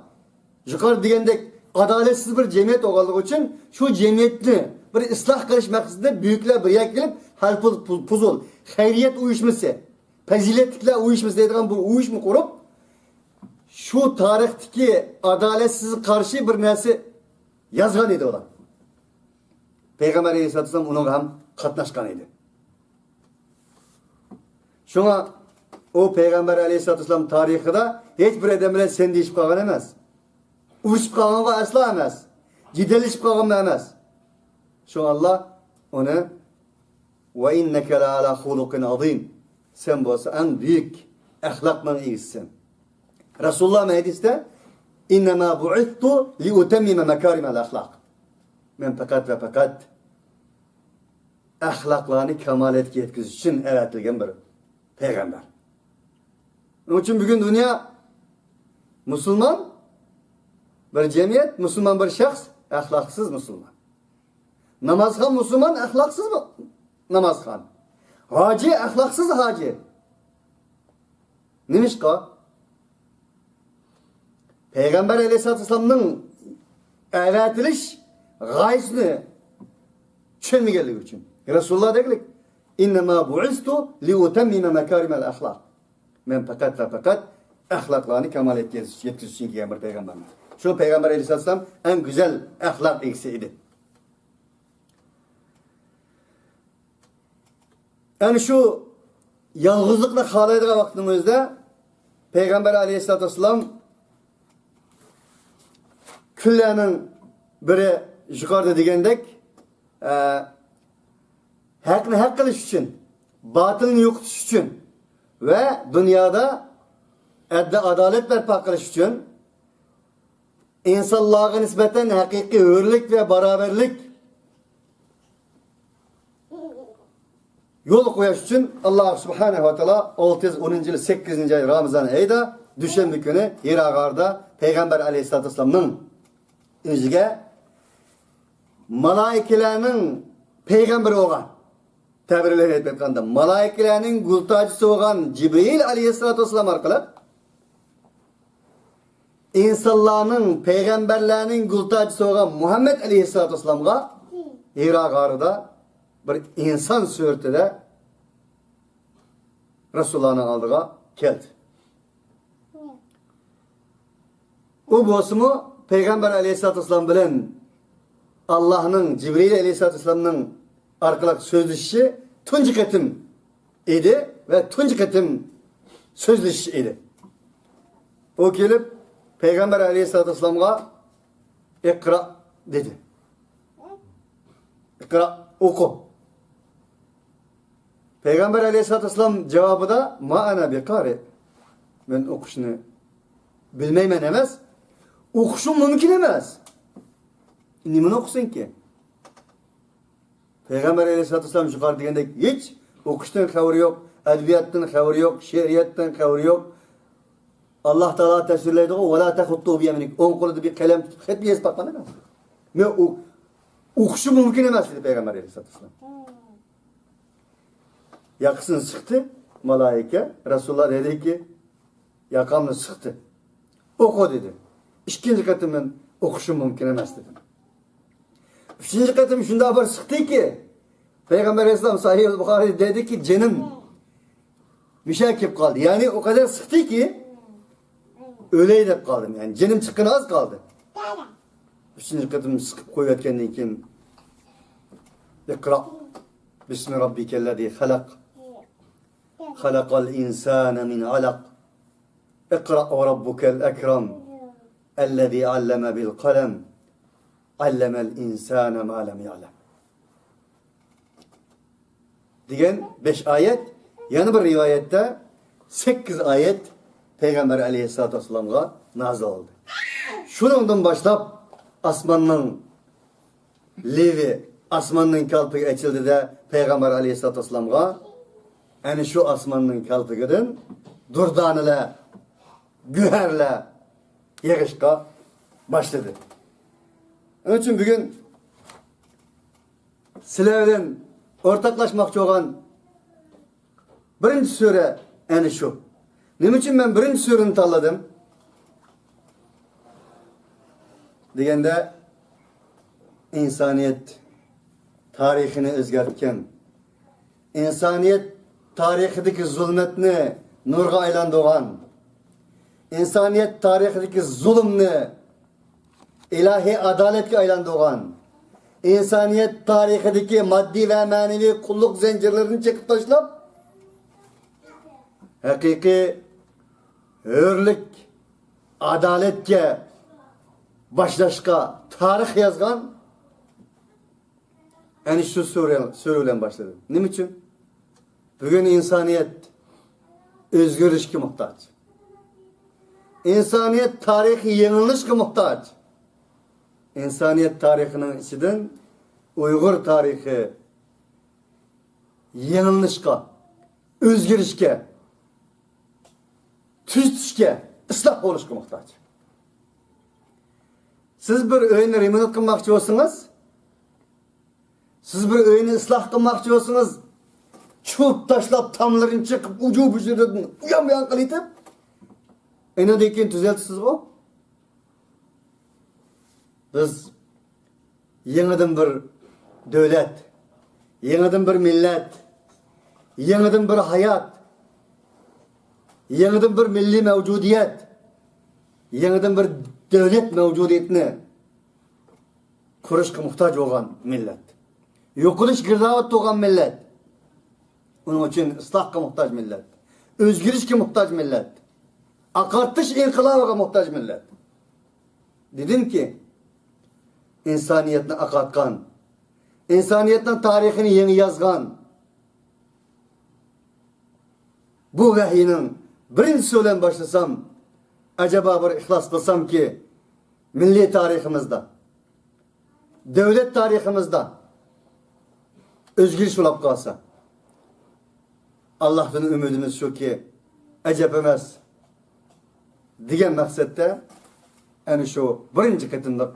يۇقىرىدا دېگەندەك ئادالەتسىز بىر جەمئىيەت بولغانلىقى ئۈچۈن شۇ جەمئىيەتنى بىر ئىسلاھ قىلىش مەقسىتىدە بۈيۈكلەر بىر يەرگە كېلىپ، ھەلپۇل پۇزۇل خەيرىيەت ئۇيۇشمىسى، پەزىلەتلىكلەر ئۇيۇشمىسى دەيدىغان بۇ ئۇيۇشما قۇرۇپ، شۇ تارىختىكى ئادالەتسىزگە قارشى بىر نەرسە يازغان ئىدى ئۇلار. پەيغەمبەر ئەلەيھىسسالاتۇ ۋەسسالام ئۇنىڭغا ھەم قاتناشقان ئىدى. شۇڭا ئۇ پەيغەمبەر ئەلەيھىسسالاتۇ ۋەسسالام تارىخىدا ھېچ بىر ئادەم بىلەن سەندىشىپ قالغان ئەمەس. ئۇرۇشۇپ قالغانغا ئەسلا ئەمەس. جېدەللىشىپ قالغانمۇ ئەمەس. شۇڭا ئاللا ئۇنى «ۋە ئىننەكە لەئەلا خۇلۇقىن ئازىم». سەن بولسا ئەڭ بۈيۈك ئەخلاقنىڭ ئىگىسىسەن. رەسۇلۇللا ھەدىستە، «ئىننەما بۇئىستۇ لىئۇتەممىمە مەكارىمەل ئەخلاق». مەن پەقەت ۋە پەقەت ئەخلاقلارنى كامالەتكە يەتكۈزۈش ئۈچۈن ئەۋەتىلگەن بىر پەيغەمبەر. شۇنىڭ ئۈچۈن بۈگۈن دۇنيا مۇسۇلمان، بىر جەمئىيەت مۇسۇلمان، بىر شەخس ئەخلاقسىز مۇسۇلمان. نامازخان مۇسۇلمان، ئەخلاقسىز مۇ-، نامازخان. ھاجى ئەخلاقسىز ھاجى. نېمىشقا؟ پەيغەمبەر ئەلەيھىسسالاتۇ ۋەسسالامنىڭ ئەۋەتىلىش غايىسىنى چۈشەنمىگەنلىكى ئۈچۈن. رەسۇلۇللا دېگۈلۈك، «ئىننەما بۇئىستۇ لىئۇتەممىمە مەكارىمەل ئەخلاق». مەن پەقەت ۋە پەقەت ئەخلاقلارنى كامالەتكە يەتكۈزۈش ئۈچۈن كەلگەن بىر پەيغەمبەرمەن. شۇ پەيغەمبەر ئەلەيھىسسالام ئەڭ گۈزەل ئەخلاق ئىگىسى ئىدى. ئەنە شۇ يالغۇزلۇقنى خالايدىغان ۋاقىتنىڭ ئۆزىدە پەيغەمبەر ئەلەيھىسسالاتۇ ۋەسسالام كۈنلەرنىڭ بىرى، يۇقىرىدا دېگەندەك، ئە، ھەقنى ھەق قىلىش ئۈچۈن، باتىلنى يوقىتىش ئۈچۈن ۋە دۇنيادا ئەدلى ئادالەت بەرپا قىلىش ئۈچۈن، ئىنسانلارغا نىسبەتەن ھەقىقىي ھۆرلۈك ۋە باراۋەرلىك يولغا قويۇش ئۈچۈن، ئاللا سۇبھانەھۇ ۋە تائالا ئالتە يۈز ئونىنچى يىل سەككىزىنچى ئاي رامىزان ئېيىدا دۈشەنبە كۈنى ھىرا غارىدا پەيغەمبەر ئەلەيھىسسالاتۇ ۋەسسالامنىڭ ئۆزىگە مالائىكىلەرنىڭ پەيغەمبىرى بولغان، تەبىرلەرنى ئېيتىپ ئېيتقاندا، مالائىكىلەرنىڭ گۈلتاجىسى بولغان جىبرىل ئەلەيھىسسالاتۇ ۋەسسالام ئارقىلىق ئىنسانلارنىڭ، پەيغەمبەرلەرنىڭ گۈلتاجىسى بولغان مۇھەممەد ئەلەيھىسسالاتۇ ۋەسسالامغا ھىرا غارىدا بىر ئىنسان سۈرىتىدە رەسۇلۇللانىڭ ئالدىغا كەلدى. ئۇ بولسىمۇ پەيغەمبەر ئەلەيھىسسالاتۇ ۋەسسالام بىلەن ئاللاھنىڭ جىبرىل ئەلەيھىسسالاتۇ ۋەسسالامنىڭ ئارقىلىق سۆزلىشىشى تۇنجى قېتىم ئىدى ۋە تۇنجى قېتىم سۆزلىشىش ئىدى. ئۇ كېلىپ، پەيغەمبەر ئەلەيھىسسالاتۇ ۋەسسالامغا «ئىقرا» دېدى. «ئىقرا»، ئوقۇ. پەيغەمبەر ئەلەيھىسسالاتۇ ۋەسسالام جاۋابىدا «ما ئەنە بىقارىئ»، مەن ئوقۇشنى بىلمەيمەن ئەمەس، ئوقۇشۇم مۇمكىن ئەمەس. نېمىنى ئوقۇسۇنكى؟ پەيغەمبەر ئەلەيھىسسالاتۇ ۋەسسالام يۇقىرىدا دېگەندەك ھېچ ئوقۇشتىن خەۋىرى يوق، ئەدەبىياتتىن خەۋىرى يوق، شېئىرىيەتتىن خەۋىرى يوق. ئاللاھ تائالا تەسۋىرلەيدىغۇ، «ۋەلا تەخۇتتۇ بىيەمىنىك»، ئوڭ قولىدا بىر قەلەم تۇتۇپ خەت يېزىپ باققان ئەمەس. مەن ئۇ-، ئوقۇشۇم مۇمكىن ئەمەس دېدى پەيغەمبەر ئەلەيھىسسالاتۇ ۋەسسالام. ياقىسىنى سىقتى مالايىكە، رەسۇلۇللاھ دېدىكى، ياقامنى سىقتى. «ئوقۇ» دېدى. ئىككىنچى قېتىم مەن «ئوقۇشۇم مۇمكىن ئەمەس» دېدىم. ئۈچىنچى قېتىم شۇنداق بىر سىقتىكى، پەيغەمبەر ئەلەيھىسسالام سەھىھ بۇخارىدا دېدىكى، جېنىم مۇشۇ كېلىپ قالدى. يەنى ئۇ قەدەر سىقتىكى، ئۆلەي دەپ قالدىم. يەنى جېنىم چىققىنى ئاز قالدى. ئۈچىنچى قېتىم سىقىپ قويۇۋەتكەندىن كېيىن، «ئىقرا بىسمى رەببىكەللەزى خەلەق. خەلەقەل ئىنسانە مىن ئەلەق. ئىقرا ۋە رەببۇكەل ئەكرەم. ئەللەزى ئەللەمە بىل قەلەم. ئەللەمەل ئىنسانە ما لەم يەلەم» دېگەن بەش ئايەت، يەنە بىر رىۋايەتتە سەككىز ئايەت پەيغەمبەر ئەلەيھىسسالاتۇ ۋەسسالامغا نازىل بولدى. شۇنىڭدىن باشلاپ ئاسماننىڭ لېۋى، ئاسماننىڭ كالپۇكى ئېچىلدى-دە، پەيغەمبەر ئەلەيھىسسالاتۇ ۋەسسالامغا ئەنە شۇ ئاسماننىڭ كالپۇكىدىن دۇردانىلەر، گۆھەرلەر يېغىشقا باشلىدى. شۇنىڭ ئۈچۈن بۈگۈن سىلەر بىلەن ئورتاقلاشماقچى بولغان بىرىنچى سۈرە ئەنە شۇ. نېمە ئۈچۈن مەن بىرىنچى سۈرىنى تاللىدىم دېگەندە، ئىنسانىيەت تارىخىنى ئۆزگەرتكەن، ئىنسانىيەت تارىخىدىكى زۇلمەتنى نۇرغا ئايلاندۇرغان، ئىنسانىيەت تارىخىدىكى زۇلۇمنى ئىلاھىي ئادالەتكە ئايلاندۇرغان، ئىنسانىيەت تارىخىدىكى ماددىي ۋە مەنىۋى قۇللۇق زەنجىرلىرىنى چېقىپ تاشلاپ، ھەقىقىي ھۆرلۈك، ئادالەتكە باشلاشقا تارىخ يازغان ئەنە شۇ سۈرە، سۈرە بىلەن باشلىدىم. نېمە ئۈچۈن؟ بۈگۈن ئىنسانىيەت ئۆزگىرىشكە موھتاج. ئىنسانىيەت تارىخى يېڭىلىنىشقا موھتاج. ئىنسانىيەت تارىخىنىڭ ئىچىدىن ئۇيغۇر تارىخى يېڭىلىنىشقا، ئۆزگىرىشكە، تۈزىتىشكە، ئىسلاھ بولۇشقا موھتاج. سىز بىر ئۆينى رېمونت قىلماقچى بولسىڭىز، سىز بىر ئۆينى ئىسلاھ قىلماقچى بولسىڭىز، چۇۋۇپ تاشلاپ، تاملىرىنى چېقىپ، ئۇجۇ-بۇجۇدىن ئۇيان-بۇيان قىلىۋېتىپ، ئېنىڭدىن كېيىن تۈزەلتىسىزغۇ؟ بىز يېڭىدىن بىر دۆلەت، يېڭىدىن بىر مىللەت، يېڭىدىن بىر ھايات، يېڭىدىن بىر مىللىي مەۋجۇدىيەت، يېڭىدىن بىر دۆلەت مەۋجۇدىيىتىنى قۇرۇشقا موھتاج بولغان مىللەت. يوقىلىش گىردابىدا تۇرغان مىللەت. ئۇنىڭ ئۈچۈن ئىسلاھقا موھتاج مىللەت. ئۆزگىرىشكە موھتاج مىللەت. ئاقارتىش ئىنقىلابىغا موھتاج مىللەت. دېدىمكى، ئىنسانىيەتنى ئاقارتقان، ئىنسانىيەتنىڭ تارىخىنى يېڭى يازغان، بۇ ۋەھىينىڭ بىرىنچىسى بىلەن باشلىسام، ئەجەبا بىر ئىخلاس قىلسامكى، مىللىي تارىخىمىزدا، دۆلەت تارىخىمىزدا ئۆزگىرىش بولۇپ قالسا، ئاللاھتىن ئۈمىدىمىز شۇكى، ئەجەب ئەمەس دېگەن مەقسەتتە ئەنە شۇ بىرىنچى قېتىملىق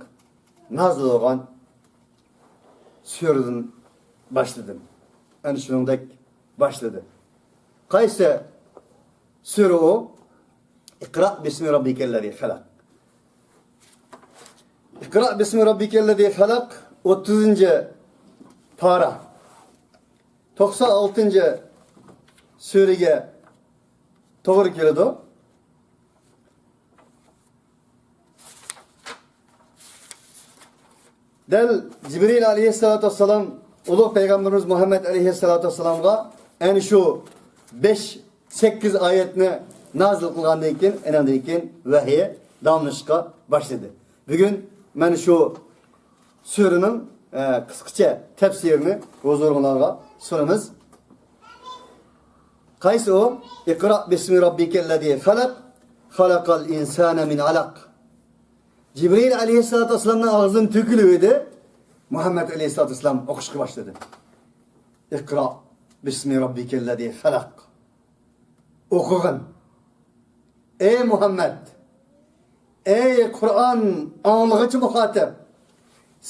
نازىل بولغان سۈرىدىن باشلىدىم. ئەنە شۇنىڭدەك باشلىدى. قايسى سۈرە ئۇ؟ «ئىقرا بىسمى رەببىكەللەزى خەلەق.» «ئىقرا بىسمى رەببىكەللەزى خەلەق» ئوتتۇزىنچى پارا، توقسان ئالتىنچى سۈرىگە توغرا كېلىدۇ. دەل جىبرىل ئەلەيھىسسالاتۇ ۋەسسالام ئۇلۇغ پەيغەمبىرىمىز مۇھەممەد ئەلەيھىسسالاتۇ ۋەسسالامغا ئەنە شۇ بەش، سەككىز ئايەتنى نازىل قىلغاندىن كېيىن، ئېنىڭدىن كېيىن ۋەھىي داۋاملىشىشقا باشلىدى. بۈگۈن مەن شۇ سۈرىنىڭ، ئە، قىسقىچە تەپسىرىنى ھۇزۇرۇڭلارغا سۇنىمىز. قايسى ئۇ؟ اقرأ باسم ربك الذي خلق، خلق الإنسان من علق. جىبرىل ئەلەيھىسسالاتۇ ۋەسسالامنىڭ ئاغزىدىن تۆكۈلۈۋىدى. مۇھەممەد ئەلەيھىسسالاتۇ ۋەسسالام ئوقۇشقا باشلىدى. اقرأ باسم ربك الذي خلق. ئوقۇغىن. ئەي مۇھەممەد! ئەي قۇرئان ئاڭلىغۇچى مۇخاتەپ!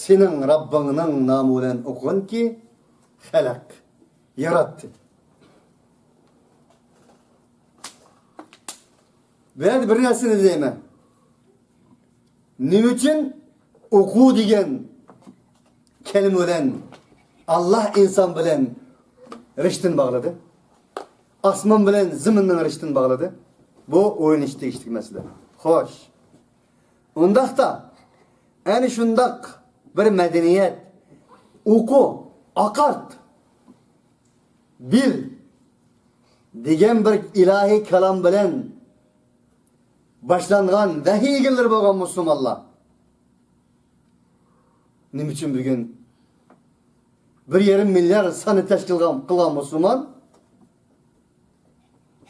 سېنىڭ رەببىڭنىڭ نامى بىلەن ئوقۇغىنكى، خەلەق، ياراتتى. بۇ يەردە بىر نەرسىنى دەيمەن. نېمە ئۈچۈن ئوقۇ دېگەن كەلىمە بىلەن ئاللا ئىنسان بىلەن رىشتىنى باغلىدى؟ ئاسمان بىلەن زېمىننىڭ رىشتىنى باغلىدى. بۇ ئويلىنىشقا تېگىشلىك مەسىلە. خوش. ئۇنداقتا، ئەنە شۇنداق بىر مەدەنىيەت، ئوقۇ، ئاقارت، بىل دېگەن بىر ئىلاھىي كالام بىلەن باشلانغان ۋەھىي ئىگىلىرى بولغان مۇسۇلمانلار نېمە ئۈچۈن بۈگۈن بىر يېرىم مىليار ساننى تەشكىل قىلغان، قىلغان مۇسۇلمان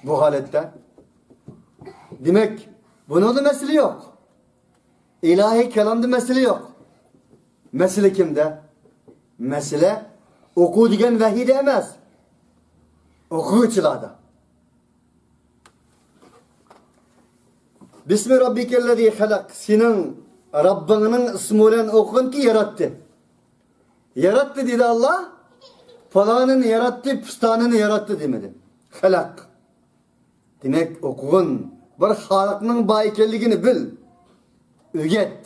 بۇ ھالەتتە؟ دېمەك، بۇنىڭدا مەسىلە يوق. ئىلاھىي كالامدا مەسىلە يوق. مەسىلە كىمدە؟ مەسىلە ئوقۇ دېگەن ۋەھىيدە ئەمەس، ئوقۇغۇچىلاردا. بىسمى رەببىكەللەزى خەلەق. سېنىڭ رەببىڭنىڭ ئىسمى بىلەن ئوقۇغىنكى ياراتتى. ياراتتى دېدى ئاللا. پالانىنى ياراتتى، پۇستانىنى ياراتتى دېمىدى. خەلەق. دېمەك، ئوقۇغىن. بىر خالىقنىڭ بار ئىكەنلىكىنى بىل. ئۆگەت.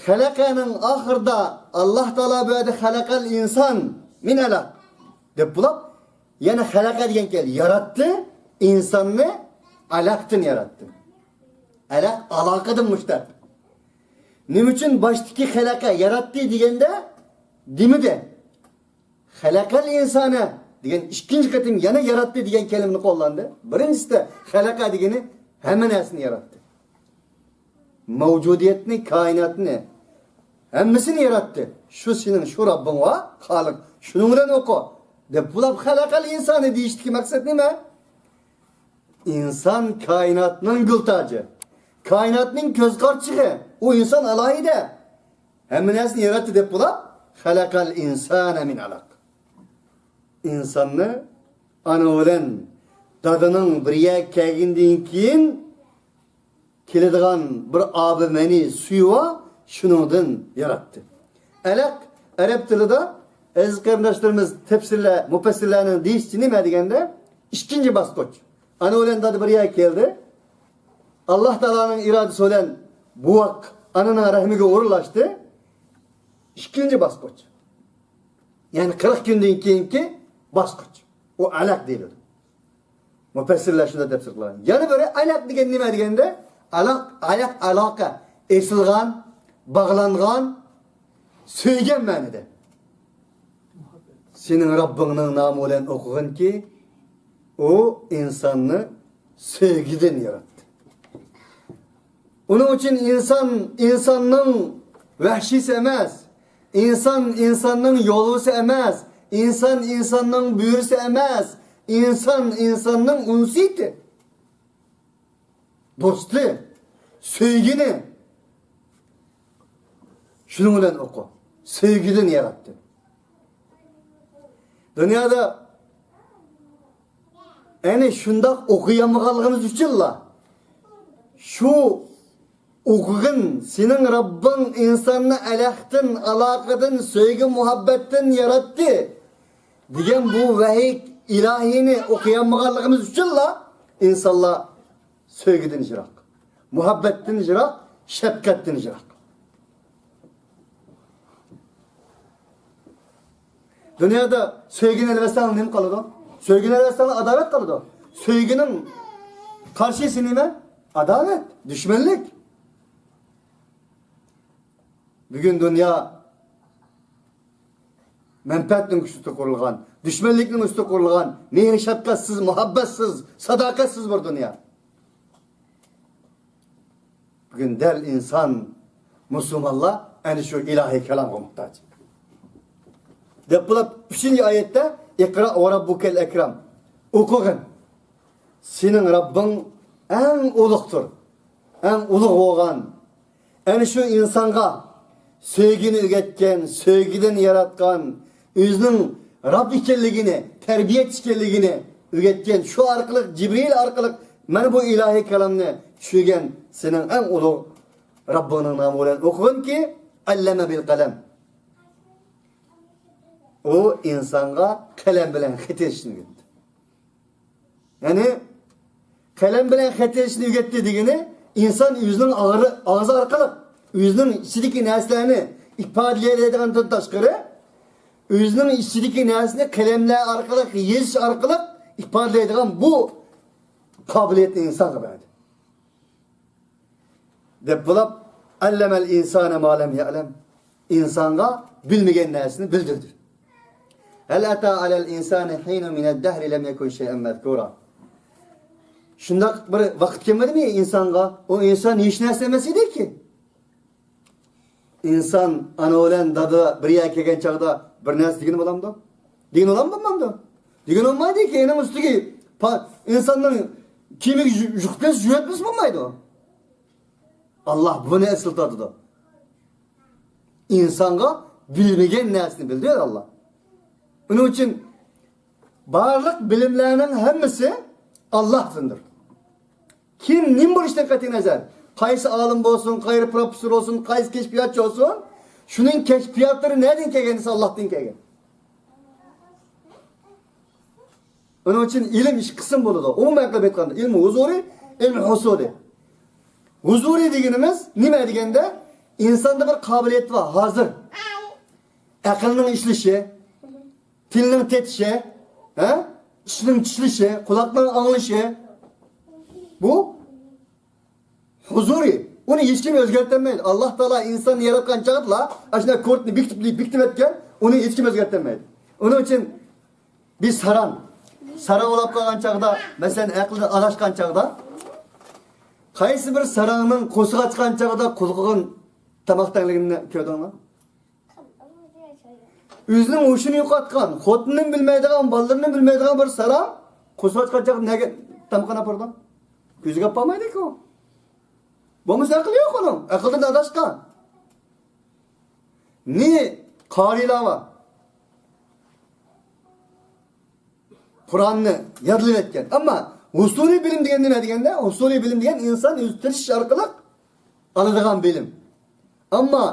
خەلەقەنىڭ ئاخىرىدا ئاللا تائالا بۇ يەردە خەلەقەل ئىنسان مىن ئەلەق دەپ بولۇپ، يەنە خەلەقە دېگەن كەلدى. ياراتتى، ئىنساننى ئەلەقتىن ياراتتى. ئەلەق ئالاقىدىن مۇشتەق. نېمە ئۈچۈن باشتىكى خەلەقە ياراتتى دېگەندە دېمىدى. خەلەقەل ئىنسانە دېگەن ئىككىنچى قېتىم يەنە ياراتتى دېگەن كەلىمىنى قوللاندى. بىرىنچىسىدە خەلەقە دېگىنى ھەممە نەرسىنى ياراتتى. مەۋجۇدىيەتنى، كائىناتنى، ھەممىسىنى ياراتتى. شۇ سېنىڭ، شۇ رەببىڭ ۋە خالىق. شۇنىڭ بىلەن ئوقۇ. دەپ بولۇپ خەلەقەل ئىنسانى دېيىشتىكى مەقسەت نېمە؟ ئىنسان كائىناتنىڭ گۈل تاجى. كائىناتنىڭ كۆز قارىچۇقى. ئۇ ئىنسان ئالاھىدە. ھەممە نەرسىنى ياراتتى دەپ بولۇپ، خەلەقەل ئىنسانە مىن ئەلەق. ئىنساننى ئانا بىلەن دادىنىڭ بىر يەرگە كەلگىنىدىن كېيىن كېلىدىغان بىر ئابى مەنى سۈيى بار، شۇنىڭدىن ياراتتى. ئەلەق ئەرەب تىلىدا ئەزىز قېرىنداشلىرىمىز تەپسىرلەر، مۇپەسسىرلەرنىڭ دېيىشىچە نېمە دېگەندە، ئىككىنچى باسقۇچ. ئانا بىلەن دادا بىر يەرگە كەلدى. ئاللا تائالانىڭ ئىرادىسى بىلەن بوۋاق ئانىنىڭ رەھمىگە ئورۇنلاشتى. ئىككىنچى باسقۇچ. يەنى قىرىق كۈندىن كېيىنكى باسقۇچ. ئۇ ئەلەق دېيىلىدۇ. مۇپەسسىرلەر شۇنداق تەپسىر قىلغان. يەنە بىرى ئەلەق دېگەن نېمە دېگەندە، ئەلەق، ئەلەق، ئالاقە، ئېسىلغان، باغلانغان، سۆيگەن مەنىدە. سېنىڭ رەببىڭنىڭ نامى بىلەن ئوقۇغىنكى، ئۇ ئىنساننى سۆيگۈدىن ياراتتى. ئۇنىڭ ئۈچۈن ئىنسان ئىنساننىڭ ۋەھشىيسى ئەمەس، ئىنسان ئىنساننىڭ يولۋىسى ئەمەس، ئىنسان ئىنساننىڭ بۆرىسى ئەمەس، ئىنسان ئىنساننىڭ ئۇنسىيىتى، دوستى، سۆيگىنى. شۇنىڭ بىلەن ئوقۇ. سۆيگۈدىن ياراتتى. دۇنيادا ئەنە شۇنداق ئوقۇيالمىغانلىقىمىز ئۈچۈنلا، شۇ ئوقۇغىن، سېنىڭ رەببىڭ ئىنساننى ئەلەقتىن، ئالاقىدىن، سۆيگۈ مۇھەببەتتىن ياراتتى دېگەن بۇ ۋەھىي ئىلاھىينى ئوقۇيالمىغانلىقىمىز ئۈچۈنلا ئىنسانلار سۆيگۈدىن يىراق، مۇھەببەتتىن يىراق، شەپقەتتىن يىراق. دۇنيادا سۆيگۈنى ئېلىۋەتسەڭ نېمە قالىدۇ؟ سۆيگۈنى ئېلىۋەتسەڭ ئاداۋەت قالىدۇ. سۆيگۈنىڭ قارشىسى نېمە؟ ئاداۋەت، دۈشمەنلىك. بۈگۈن دۇنيا مەنپەئەتنىڭ ئۈستىدە قۇرۇلغان، دۈشمەنلىكنىڭ ئۈستىدە قۇرۇلغان، مېھىر-شەپقەتسىز، مۇھەببەتسىز، ساداقەتسىز بىر دۇنيا. بۈگۈن دەل ئىنسان، مۇسۇلمانلار ئەنە شۇ ئىلاھىي كالامغا موھتاج. دەپ بولۇپ، ئۈچىنچى ئايەتتە، «ئىقرا ۋە رەببۇكەل ئەكرەم»، ئوقۇغىن. سېنىڭ رەببىڭ ئەڭ ئۇلۇغدۇر. ئەڭ ئۇلۇغ بولغان، ئەنە شۇ ئىنسانغا سۆيگۈنى ئۆگەتكەن، سۆيگۈدىن ياراتقان، ئۆزىنىڭ رەب ئىكەنلىكىنى، تەربىيەچى ئىكەنلىكىنى ئۆگەتكەن، شۇ ئارقىلىق، جىبرىل ئارقىلىق مانا بۇ ئىلاھىي كالامنى چۈشۈرگەن سېنىڭ ئەڭ ئۇلۇغ رەببىڭنىڭ نامى بىلەن ئوقۇغىنكى، «ئەللەمە بىل قەلەم». ئۇ ئىنسانغا قەلەم بىلەن خەت يېزىشنى ئۆگەتتى. يەنى قەلەم بىلەن خەت يېزىشنى ئۆگەتتى دېگىنى، ئىنسان ئۆزىنىڭ ئاغرى-، ئاغزى ئارقىلىق ئۆزىنىڭ ئىچىدىكى نەرسىلەرنى ئىپادىلىيەلەيدىغاندىن تاشقىرى، ئۆزىنىڭ ئىچىدىكى نەرسىنى قەلەملەر ئارقىلىق، يېزىش ئارقىلىق ئىپادىلەيدىغان بۇ قابىلىيەتنى ئىنسانغا بەردى. دەپ بولۇپ، «ئەللەمەل ئىنسانە ما لەم يەئلەم»، ئىنسانغا بىلمىگەن نەرسىنى بىلدۈردى. «ھەل ئەتا ئەلەل ئىنسانى ھىنۇن مىنەد دەھرى لەم يەكۇن شەيئەن مەزكۇرا». شۇنداق بىر ۋاقىت كەلمىدىمۇ ئىنسانغا؟ ئۇ ئىنسان ھېچ نەرسە ئەمەس ئىدىكى. ئىنسان ئانا بىلەن دادا بىر يەرگە كەلگەن چاغدا بىر نەرسە دېگىنى بولامدۇ؟ دېگىنى بولامدۇ، بولمامدۇ؟ دېگىنى بولمايدۇكى، ئېنىڭ ئۈستىگە پا-، ئىنساننىڭ كىيىمىگە يۇ-، يۇقىسى يۇيۇۋەتمىسە بولمايدۇ. ئاللا بۇنى ئەسلىتىۋاتىدۇ. ئىنسانغا بىلمىگەن نەرسىنى بىلدۈرىدۇ ئاللا. ئۇنىڭ ئۈچۈن بارلىق بىلىملەرنىڭ ھەممىسى ئاللاھتىندۇر. كىم نېمە بولۇشىدىن قەتئىينەزەر، قايسى ئالىم بولسۇن، قايسى پروفېسسور بولسۇن، قايسى كەشپىياتچى بولسۇن، شۇنىڭ كەشپىياتلىرى نەدىن كەلگەن دېسە، ئاللاھتىن كەلگەن. ئۇنىڭ ئۈچۈن ئىلىم ئىككى قىسىم بولىدۇ. ئومۇمەن قىلىپ ئېيتقاندا، ئىلمى ھۇزۇرى، ئىلمى ھۇسۇلى. ھۇزۇرى دېگىنىمىز نېمە دېگەندە، ئىنساندا بىر قابىلىيەت بار، ھازىر. ئەقىلنىڭ ئىشلىشى، تىلنىڭ تېتىشى، ھە؟ چىشنىڭ چىشلىشى، قۇلاقنىڭ ئاڭلىشى. بۇ ھۇزۇرى. ئۇنى ھېچكىم ئۆزگەرتەلمەيدۇ. ئاللا تائالا ئىنساننى ياراتقان چاغدىلا ئاشۇنداق كورتنى بېكىتىپ، بېكىتىۋەتكەن، ئۇنى ھېچكىم ئۆزگەرتەلمەيدۇ. ئۇنىڭ ئۈچۈن بىز ساراڭ، ساراڭ ئۇلاپ قالغان چاغدا، مەسىلەن، ئەقلىدىن ئاداشقان چاغدا، قايسى بىر ساراڭنىڭ قورسىقى ئاچقان چاغدا قۇلىقىغا تاماق تەڭلىگىنىنى كۆردۈڭلار؟ ئۆزىنىڭ ھوشىنى يوقاتقان، خوتۇنىنى بىلمەيدىغان، بالىلىرىنى بىلمەيدىغان بىر ساراڭ قورسىقى ئاچقان چاغدا نەگە تامىقىنى ئاپىرىدۇ؟ كۆزىگە ئاپارمايدۇكۇ. بولمىسا ئەقلى يوق ئۇنىڭ، ئەقلىدىن ئاداشقان. نى قارىيلار بار. قۇرئاننى يادلىۋەتكەن. ئەمما ھۇسۇلىي بىلىم دېگەن نېمە دېگەندە، ھۇسۇلىي بىلىم دېگەن ئىنسان ئۆزى تىرىشىش ئارقىلىق ئالىدىغان بىلىم. ئەمما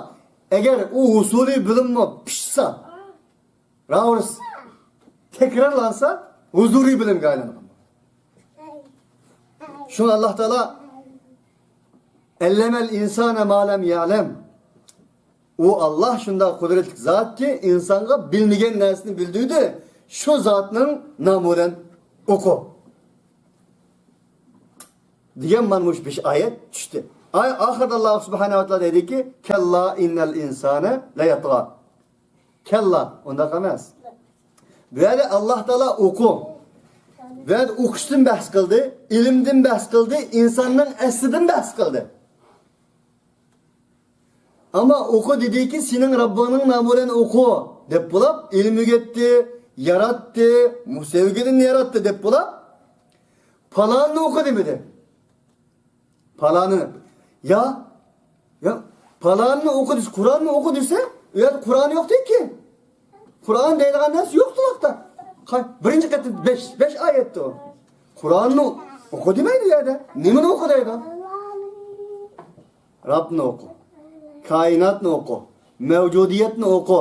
ئەگەر ئۇ ھۇسۇلىي بىلىممۇ پىشسا، راۋۇرۇس تەكرارلانسا، ھۇزۇرىي بىلىمگە ئايلانغان. شۇڭا ئاللا تائالا «ئەللەمەل ئىنسانە ما لەم يەئلەم». ئۇ ئاللا شۇنداق قۇدرەتلىك زاتكى، ئىنسانغا بىلمىگەن نەرسىنى بىلدۈردى. شۇ زاتنىڭ نامى بىلەن ئوقۇ. دېگەن مانا مۇشۇ بەش ئايەت چۈشتى. ئاي-، ئاخىرىدا ئاللا سۇبھانەھۇ ۋە تائالا دەيدىكى، «كەللا ئىننەل ئىنسانە لەيەتغا». كەللا، ئۇنداق ئەمەس. بۇ يەردە ئاللا تائالا ئوقۇ. بۇ يەردە ئوقۇشتىن بەھس قىلدى، ئىلىمدىن بەھس قىلدى، ئىنساننىڭ ئەسلىدىن بەھس قىلدى. ئەمما ئوقۇ دېدىكى، سېنىڭ رەببىڭنىڭ نامى بىلەن ئوقۇ دەپ بولاپ، ئىلىم ئۆگەتتى، ياراتتى، سۆيگۈدىن ياراتتى دەپ بولاپ، پالانىنى ئوقۇ دېمىدى. پالانىنى. يا، يا، پالانىنى ئوقۇ دېسە، قۇرئاننى ئوقۇ دېسە، ئۇ يەردە قۇرئان يوق دەيدىكەن. قۇرئان دەيدىغان نەرسە يوقتۇ ئۇ ۋاقىتتا. قا-، بىرىنچى قېتىم بەش، بەش ئايەتتۇ. قۇرئاننى ئوقۇ دېمەيدۇ ئۇ يەردە. نېمىنى ئوقۇ دەيدۇ؟ رەبنى ئوقۇ. كائىناتنى ئوقۇ. مەۋجۇدىيەتنى ئوقۇ.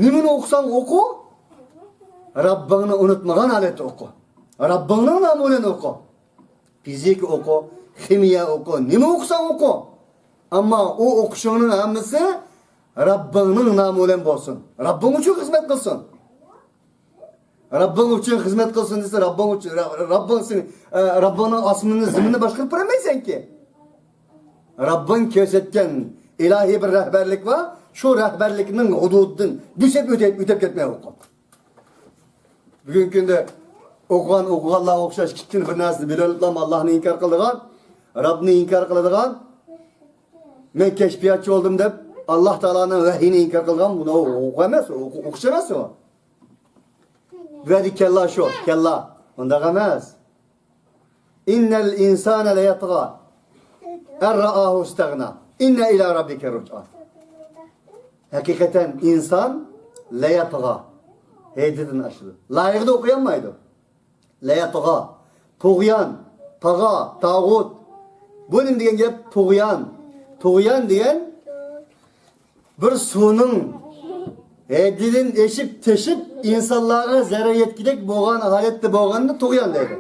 نېمىنى ئوقۇساڭ ئوقۇ، رەببىڭنى ئۇنتۇمىغان ھالەتتە ئوقۇ. رەببىڭنىڭ نامى بىلەن ئوقۇ. فىزىكا ئوقۇ، خىمىيە ئوقۇ، نېمە ئوقۇساڭ ئوقۇ. ئەمما ئۇ ئوقۇشۇڭنىڭ ھەممىسى رەببىڭنىڭ نامى بىلەن بولسۇن. رەببىڭ ئۈچۈن خىزمەت قىلسۇن. رەببىڭ ئۈچۈن خىزمەت قىلسۇن دېسە، رەببىڭ ئۈچۈن، رە-، رەببىڭ سېنى، ئە، رەببىڭنىڭ ئاسمىنىنى، زېمىننى باشقۇرۇپ بېرەلمەيسەنكى. رەببىڭ كۆرسەتكەن ئىلاھىي بىر رەھبەرلىك بار، شۇ رەھبەرلىكنىڭ ھۇدۇدىدىن بۆسۈپ ئۆتۈپ، ئۆتۈپ كەتمەي ئوقۇ. بۈگۈنكى كۈندە ئوقۇغان، ئوقۇغانلارغا ئوخشاش كىچىككىنە بىر نەرسىنى بىلىۋېلىپلا ئاللانى ئىنكار قىلىدىغان، رەبنى ئىنكار قىلىدىغان، مەن كەشپىياتچى بولدۇم دەپ، ئاللا تائالانىڭ ۋەھىيىنى ئىنكار قىلىدىغان، بۇنى ئوقۇ ئەمەس، ئوقۇ-، ئوقۇش ئەمەس ئۇ. بۇ يەردە كەللا شۇ، كەللا. ئۇنداق ئەمەس. ئىننەل ئىنسانە لەيەتغا. ئەن رائاھۇ ئىستەغنا. ئىننە ئىلا رەببىكە رۇجئا. ھەقىقەتەن ئىنسان لەيەتغا. ھەددىدىن ئاشىدۇ. لايىغىدا ئوقۇيالمايدۇ. لەيەتغا. تۇغيان، تاغا، تاغۇت. بۇ نېمە دېگەن گەپ؟ تۇغيان. تۇغيان دېگەن بىر سۇنىڭ ھەددىدىن ئېشىپ تېشىپ، ئىنسانلارغا زەرەر يەتكۈدەك بولغان ھالەتتە بولغاننى تۇغيان دەيدۇ.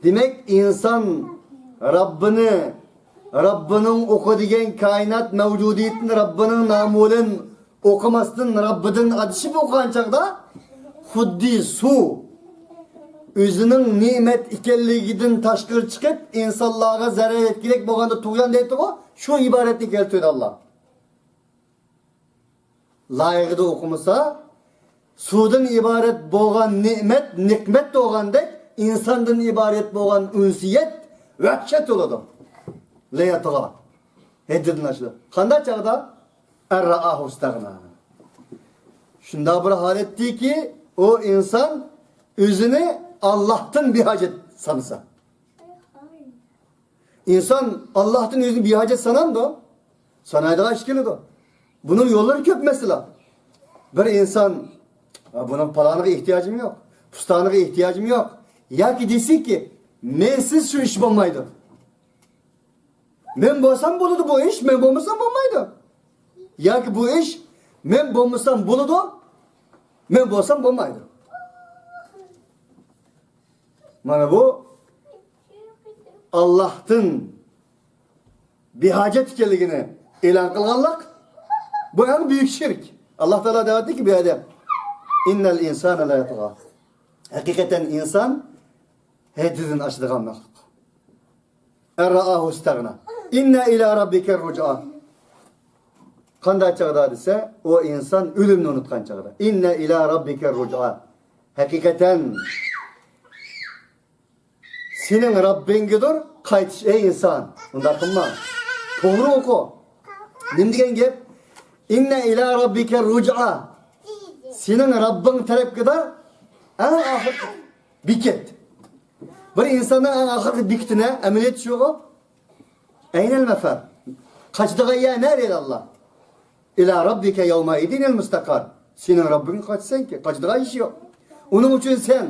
دېمەك، ئىنسان رەببىنى، رەببىنىڭ ئوقى دېگەن كائىنات مەۋجۇدىيىتىنى رەببىنىڭ نامى بىلەن ئوقۇماستىن، رەببىدىن ئادىشىپ ئوقۇغان چاغدا، خۇددى سۇ ئۆزىنىڭ نېمەت ئىكەنلىكىدىن تاشقىرى چىقىپ، ئىنسانلارغا زەرەر يەتكۈدەك بولغاندا تۇغيان دەيدىغۇ، شۇ ئىبارەتنى كەلتۈردى ئاللا. لايىقىدا ئوقۇمىسا، سۇدىن ئىبارەت بولغان نېمەت، نېقمەت بولغاندەك، ئىنساندىن ئىبارەت بولغان ئۈنسىيەت، ۋەھشەت بولىدۇ. لەيەتغا. ھەددىدىن ئاشىدۇ. قانداق چاغدا؟ ئەن رائاھۇ ئىستەغنا. شۇنداق بىر ھالەتتىكى، ئۇ ئىنسان ئۆزىنى ئاللاھتىن بىھاجەت سانىسا. ئىنسان ئاللاھتىن ئۆزىنى بىھاجەت سانامدۇ؟ سانايدىغان ئىش كېلىدۇ. بۇنىڭ يوللىرى كۆپ مەسىلە. بىر ئىنسان، «ھە، بۇنىڭ پالانىغا ئېھتىياجىم يوق، پۇستانىغا ئېھتىياجىم يوق.» ياكى دېسىكى، «مەنسىز شۇ ئىش بولمايدۇ. مەن بولسام بولىدۇ بۇ ئىش، مەن بولمىسام بولمايدۇ.» ياكى بۇ ئىش، «مەن بولمىسام بولىدۇ، مەن بولسام بولمايدۇ.» مانا بۇ ئاللاھتىن بىھاجەت ئىكەنلىكىنى ئېلان قىلغانلىق، بۇ ئەڭ بۈيۈك شىرك. ئاللا تائالا دەۋەتتىكى بۇ يەردە، «ئىننەل ئىنسانە لەيەتغا.» ھەقىقەتەن ئىنسان ھەددىدىن ئاشىدىغان مەخلۇق. «ئەن رائاھۇ ئىستەغنا. ئىننە ئىلا رەببىكە رۇجئا.» قانداق چاغدا دېسە، ئۇ ئىنسان ئۆلۈمنى ئۇنتقان چاغدا. «ئىننە ئىلا رەببىكە رۇجئا.» ھەقىقەتەن سېنىڭ رەببىڭگىدۇر قايتىش، ئەي ئىنسان. ئۇنداق قىلما. توغرا ئوقۇ. نېمە دېگەن گەپ؟ «ئىننە ئىلا رەببىكە رۇجئا.» سېنىڭ رەببىڭ تەرەپكىدۇر ئەڭ ئاخىرقى بېكەت. بىر ئىنساننىڭ ئەڭ ئاخىرقى بېكىتى نە؟ ئەمەلىيەتتە شۇغۇ. ئەينەل مەفەر. قاچىدىغان يەر نە دەيدۇ ئاللا؟ «ئىلا رەببىكە يەۋمەئىزىنىل مۇستەقەر.» سېنىڭ رەببىڭگە قاچىسەنكى، قاچىدىغان ئىش يوق. ئۇنىڭ ئۈچۈن سەن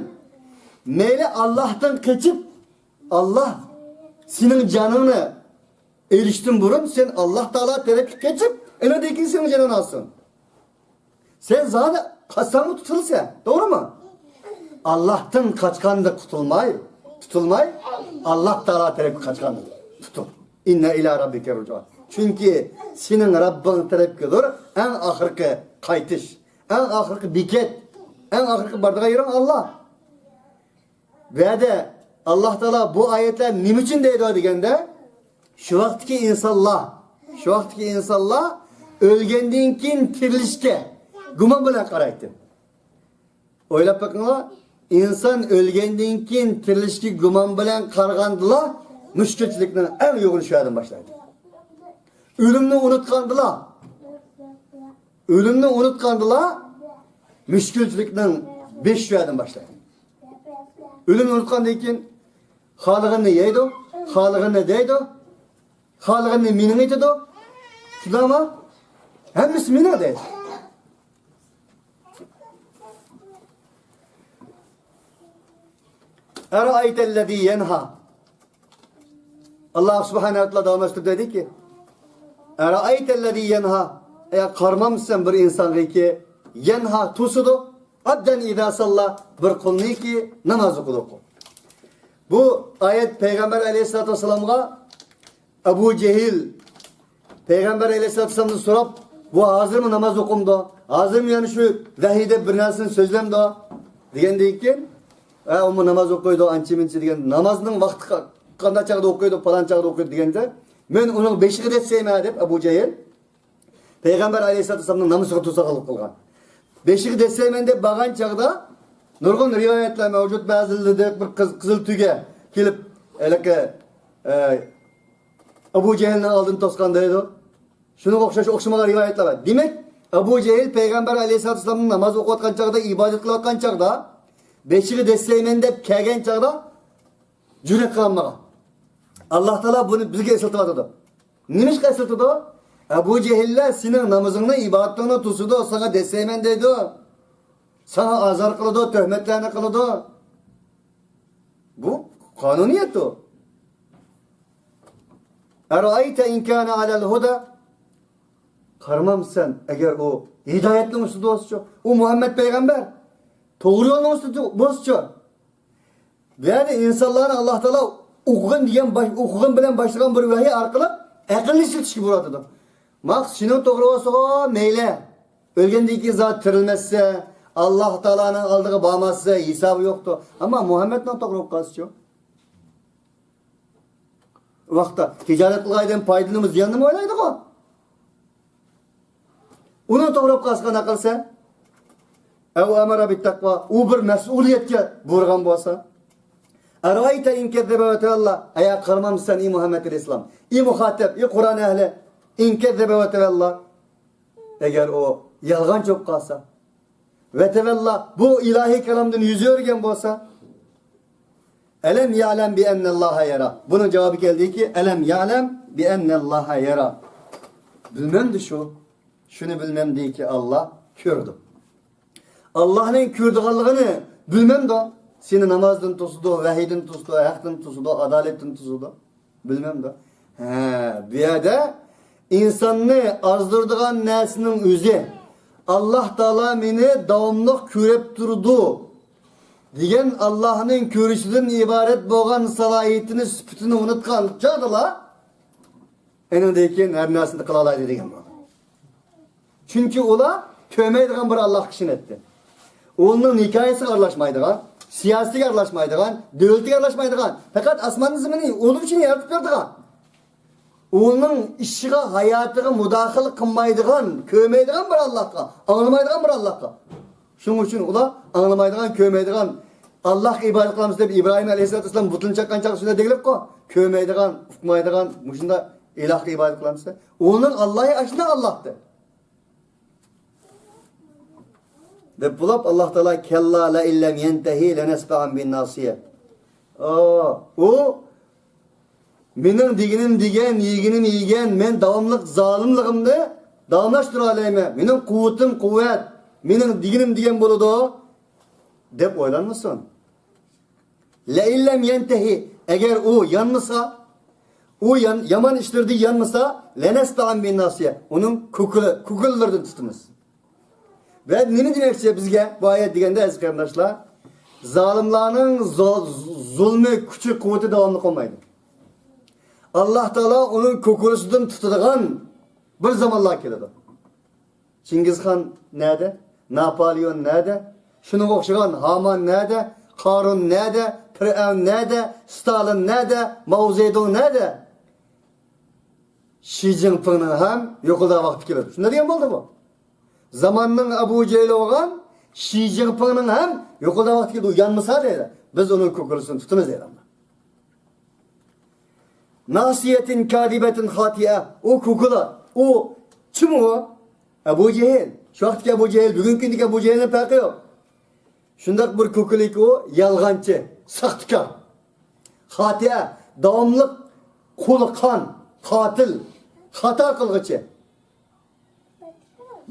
مەيلى ئاللاھتىن قېچىپ، ئاللا سېنىڭ جانىڭنى ئېلىشتىن بۇرۇن سەن ئاللا تائالا تەرەپكە قېچىپ، ئېنىڭدىن كېيىن سېنىڭ جېنىڭنى ئالسۇن. سەن زادى قاچساڭمۇ تۇتۇلىسەن، توغرىمۇ؟ ئاللاھتىن قاچقاندا قۇتۇلماي، تۇتۇلماي، ئاللا تائالا تەرەپكە قاچقاندا تۇتۇل. «ئىننە ئىلا رەببىكە رۇجۇئا.» چۈنكى سېنىڭ رەببىڭ تەرەپكىدۇر ئەڭ ئاخىرقى قايتىش، ئەڭ ئاخىرقى بېكەت، ئەڭ ئاخىرقى بارىدىغان يېرىڭ ئاللا. بۇ يەردە ئاللا تائالا بۇ ئايەتلەر نېمە ئۈچۈن دەيدۇ دېگەندە، شۇ ۋاقىتتىكى ئىنسانلار، شۇ ۋاقىتتىكى ئىنسانلار ئۆلگەندىن كېيىن تىرىلىشكە گۇمان بىلەن قارايتتى. ئويلاپ بېقىڭلار، ئىنسان ئۆلگەندىن كېيىن تىرىلىشكە گۇمان بىلەن قارىغاندىلا، مۈشكۈلچىلىكنىڭ ئەڭ يوغىنى شۇ يەردىن باشلايدۇ. ئۆلۈمنى ئۇنتقاندىلا، ئۆلۈمنى ئۇنتقاندىلا، مۈشكۈلچىلىكنىڭ بېشى شۇ يەردىن باشلايدۇ. ئۆلۈمنى ئۇنتقاندىن كېيىن خالىغىنىنى يەيدۇ، خالىغىنىنى دەيدۇ، خالىغىنىنى مېنىڭ ئېيتىدۇ. شۇنداقمۇ؟ ھەممىسى مېنىڭ دەيدۇ. ئەرائەيتەللەزى يەنھا. ئاللا سۇبھانەھۇ ۋە تائالا داۋاملاشتۇرۇپ دەيدۇكى، ئەرائەيتەللەزى يەنھا. ئەي، قارىمامسەن بىر ئىنسانغىكى، يەنھا، توسىدۇ، ئەبدەن ئىزا ساللا، بىر قۇلنىكى ناماز ئوقۇدۇ. بۇ ئايەت پەيغەمبەر ئەلەيھىسسالاتۇ ۋەسسالامغا ئەبۇ جەھىل پەيغەمبەر ئەلەيھىسسالاتۇ ۋەسسالامدىن سوراپ، بۇ ھازىرمۇ ناماز ئوقۇمدۇ؟ ھازىرمۇ يەنە شۇ ۋەھىي دەپ بىر نەرسىنى سۆزلەمدۇ؟ دېگەندىن كېيىن، ھە، ئۇمۇ ناماز ئوقۇيدۇ، ئانچە مۇنچە دېگەن، نامازنىڭ ۋاقتى قا-، قانداق چاغدا ئوقۇيدۇ، پالان چاغدا ئوقۇيدۇ دېگەندە، مەن ئۇنىڭ بېشىغا دەسسەيمەن دەپ ئەبۇ جەھىل پەيغەمبەر ئەلەيھىسسالاتۇ ۋەسسالامنىڭ نامىزىغا توسالغۇلۇق قىلغان. بېشىغا دەسسەيمەن دەپ بارغان چاغدا نۇرغۇن رىۋايەتلەر مەۋجۇت، بەزىلىرىدە بىر قىز-، قىزىل تۆگە كېلىپ، ھېلىقى، ئە، ئەبۇ جەھىلنىڭ ئالدىنى توسقان دەيدۇ. شۇنىڭغا ئوخشاش ئوخشىمىغان رىۋايەتلەر بار. دېمەك، ئەبۇ جەھىل پەيغەمبەر ئەلەيھىسسالاتۇ ۋەسسالامنىڭ ناماز ئوقۇۋاتقان چاغدا، ئىبادەت قىلىۋاتقان چاغدا، بېشىغا دەسسەيمەن دەپ كەلگەن چاغدا جۈرئەت قىلالمىغان. ئاللا تائالا بۇنى بىزگە ئېسلىتىۋاتىدۇ. نېمىشقا ئېسلىتىدۇ؟ ئەبۇ جەھىللەر سېنىڭ نامىزىڭنى، ئىبادىتىڭنى توسىدۇ، ساڭا دەسسەيمەن دەيدۇ. ساڭا ئازار قىلىدۇ، تۆھمەتلەرنى قىلىدۇ. بۇ قانۇنىيەت ئۇ. ئەرائەيتە ئىن كانە ئەلەل ھۇدە. قارىمامسەن، ئەگەر ئۇ ھىدايەتنىڭ ئۈستىدە بولسىچۇ؟ ئۇ مۇھەممەد پەيغەمبەر. توغرا يولنىڭ ئۈستىدە بولسىچۇ؟ بۇ يەردە ئىنسانلارنى ئاللا تائالا ئوقۇغىن دېگەن باش-، ئوقۇغىن بىلەن باشلىغان بىر ۋەھىي ئارقىلىق ئەقىلنى ئىشلىتىشكە بۇيرۇۋاتىدۇ. ماقۇل، سېنىڭ توغرا بولسىغۇ، مەيلى. ئۆلگەندىن كېيىن زادى تىرىلمەسسە، ئاللا تائالانىڭ ئالدىغا بارماسسە، ھېسابى يوقتۇر. ئەمما مۇھەممەدنىڭ توغرا بولۇپ قالسىچۇ؟ ئۇ ۋاقىتتا تىجارەت قىلغايدىن پايدىنىمۇ، زىياننىمۇ ئويلايدىغۇ. ئۇنىڭ توغرا بولۇپ قالسا قانداق قىلسا؟ ئەۋ ئەمەرە بىتتەقۋا، ئۇ بىر مەسئۇلىيەتكە بۇيرۇغان بولسا. ئەرائەيتە ئىن كەززەبە ۋە تەۋەللا، ئەگەر قارىمامسەن، ئى مۇھەممەد ئەلەيھىسسالام، ئى مۇخاتەب، ئى قۇرئان ئەھلى، ئىن كەززەبە ۋە تەۋەللا، ئەگەر ئۇ يالغانچى بولۇپ قالسا، ۋە تەۋەللا، بۇ ئىلاھىي كالامدىن يۈز ئۆرۈگەن بولسا، ئەلەم يەلەم بىئەننەللاھە يەرا. بۇنىڭ جاۋابى كەلدىكى، ئەلەم يەلەم بىئەننەللاھە يەرا. بىلمەمدۇ شۇ؟ شۇنى بىلمەمدىكى، ئاللا كۆرىدۇ. ئاللانىڭ كۆرىدىغانلىقىنى بىلمەمدۇ؟ سېنى نامازدىن توسىدۇ، ۋەھىيدىن توسىدۇ، ھەقتىن توسىدۇ، ئادالەتتىن توسىدۇ. بىلمەمدۇ؟ ھە، بۇ يەردە ئىنساننى ئازدۇرىدىغان نەرسىنىڭ ئۆزى، ئاللا تائالا مېنى داۋاملىق كۆرۈپ تۇرىدۇ دېگەن ئاللانىڭ كۆرۈشىدىن ئىبارەت بولغان سالاھىيىتىنى، سۈپىتىنى ئۇنتۇتقان چاغدىلا، ئېنىڭدىن كېيىن ھەر نەرسىنى قىلالايدۇ دېگەن بولىدۇ. چۈنكى ئۇلار كۆرمەيدىغان بىر ئاللاغا ئىشىنەتتى. ئۇنىڭ ھېكايىسىگە ئارىلاشمايدىغان، سىياسىتىگە ئارىلاشمايدىغان، دۆلىتىگە ئارىلاشمايدىغان، پەقەت ئاسماننى زېمىننى ئۇنىڭ ئۈچۈن يارىتىپ بېرىدىغان. ئۇنىڭ ئىشىغا، ھاياتىغا مۇداخىلە قىلمايدىغان، كۆرمەيدىغان بىر ئاللاغا، ئاڭلىمايدىغان بىر ئاللاغا. شۇنىڭ ئۈچۈن ئۇلار ئاڭلىمايدىغان، كۆرمەيدىغان، ئاللاغا ئىبادەت قىلىمىز دەپ ئىبراھىم ئەلەيھىسسالاتۇ ۋەسسالام بۇتىنى چاققان چاغدا شۇنداق دېگىلىكقۇ، كۆرمەيدىغان، ئۇقمايدىغان مۇشۇنداق ئىلاھقا ئىبادەت قىلامسىز؟ ئۇنىڭ ئاللاھى ئاشۇنداق ئاللاھتى. دەپ بولۇپ، ئاللا تائالا، كەللا لەئىن لەم يەنتەھى لەنەسپەئەن بىنناسىيە. ئا، ئۇ مېنىڭ دېگىنىم دېگەن، يېگىنىم يېگەن، مەن داۋاملىق زالىملىقىمنى داۋاملاشتۇرالايمەن. مېنىڭ قۇۋۋىتىم قۇۋۋەت، مېنىڭ دېگىنىم دېگەن بولىدۇ، دەپ ئويلانمىسۇن. لەئىن لەم يەنتەھى، ئەگەر ئۇ يانمىسا، ئۇ يان-، يامان ئىشلىرىدىن يانمىسا، لەنەسپەئەن بىنناسىيە، ئۇنىڭ كوكۇلى، كوكۇللىرىدىن تۇتىمىز. ۋە نېمە دېمەكچى بىزگە بۇ ئايەت دېگەندە، ئەزىز قېرىنداشلار؟ زالىملارنىڭ زو-، زۇلمى، كۈچى، قۇۋۋىتى داۋاملىق بولمايدۇ. ئاللا تائالا ئۇنىڭ كوكۇلىسىدىن تۇتىدىغان بىر زامانلار كېلىدۇ. چىڭگىزخان نەدە؟ ناپالېئون نەدە؟ شۇنىڭغا ئوخشىغان ھامان نەدە؟ قارۇن نەدە؟ پىرئەۋن نەدە؟ ستالىن نەدە؟ ماۋزېدۇڭ نەدە؟ شى جىنپىڭنىڭ ھەم يوقىلىدىغان ۋاقتى كېلىدۇ. شۇنداق دېگەن بولدى بۇ. زاماننىڭ ئەبۇ جەھلى بولغان شى جىنپىڭنىڭ ھەم يوقىلىدىغان ۋاقتى كېلىدۇ. ئۇ يانمىسا دەيدۇ، بىز ئۇنىڭ كوكۇلىسىنى تۇتىمىز دەيدۇ. ناسىيەتىن كاذىبەتىن خاتىئە. ئۇ كوكۇلا. ئۇ كىم ئۇ؟ ئەبۇ جەھىل. شۇ ۋاقىتتىكى ئەبۇ جەھىل، بۈگۈنكى كۈندىكى ئەبۇ جەھىلنىڭ پەرقى يوق. شۇنداق بىر كوكۇلىكى ئۇ، يالغانچى، ساختىكار. خاتىئە، داۋاملىق قولى قان، قاتىل، خاتا قىلغۇچى.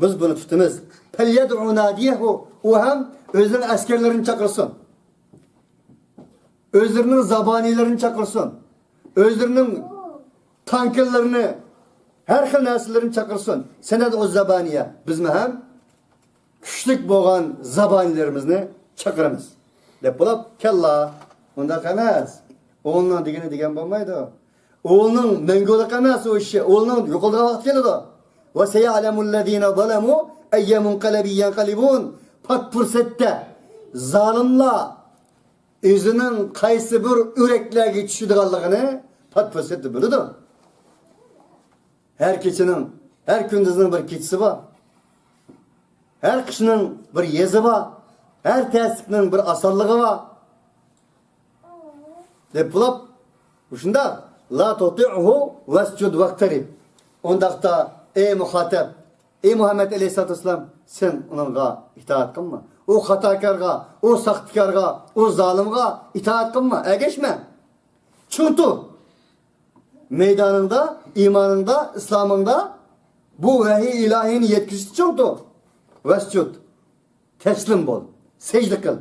بىز بۇنى تۇتىمىز. فەليەدئۇ نادىيەھۇ، ئۇ ھەم ئۆزىنىڭ ئەسكەرلىرىنى چاقىرسۇن. ئۆزلىرىنىڭ زابانىيلىرىنى چاقىرسۇن. ئۆزلىرىنىڭ تانكىلىرىنى، ھەر خىل نەرسىلىرىنى چاقىرسۇن. سەنەدئۇ زابانىيە، بىزمۇ ھەم كۈچلۈك بولغان زابانىيلىرىمىزنى چاقىرىمىز. دەپ بولۇپ، كاللا، ئۇنداق ئەمەس. ئوغلىنىڭ دېگىنى دېگەن بولمايدۇ. ئوغلىنىڭ مەڭگۈلۈك ئەمەس ئۇ ئىشى. ئوغلىنىڭ يوقىلىدىغان ۋاقتى كېلىدۇ. ۋەسەيەلەمۇللەزىنە زالەمۇ ئەييە مۇنقەلەبىن يەنقەلىبۇن. پات پۇرسەتتە زالىملار ئۆزىنىڭ قايسى بىر ئۆرەكلەرگە چۈشىدىغانلىقىنى پات پۇرسەتتە بىلىدۇ. ھەر كېچىنىڭ، ھەر كۈندۈزنىڭ بىر كېچىسى بار. ھەر قىشنىڭ بىر يېزى بار. ھەر تەسلىكنىڭ بىر ئاسانلىقى بار. دەپ بولۇپ، مۇشۇنداق، لا تۇتىئھۇ ۋەسجۇد ۋەقتەرىب. ئۇنداقتا، ئەي مۇخاتەب، ئەي مۇھەممەد ئەلەيھىسسالاتۇ ۋەسسالام، سەن ئۇنىڭغا ئىتائەت قىلما. ئۇ خاتاكارغا، ئۇ ساختىكارغا، ئۇ زالىمغا ئىتائەت قىلما، ئەگەشمە. چىڭ تۇر. مەيدانىڭدا، ئىمانىڭدا، ئىسلامىڭدا، بۇ ۋەھىي ئىلاھىينى يەتكۈزۈشتە چىڭ تۇر. ۋەسجۇد. تەسلىم بول. سەجدە قىل.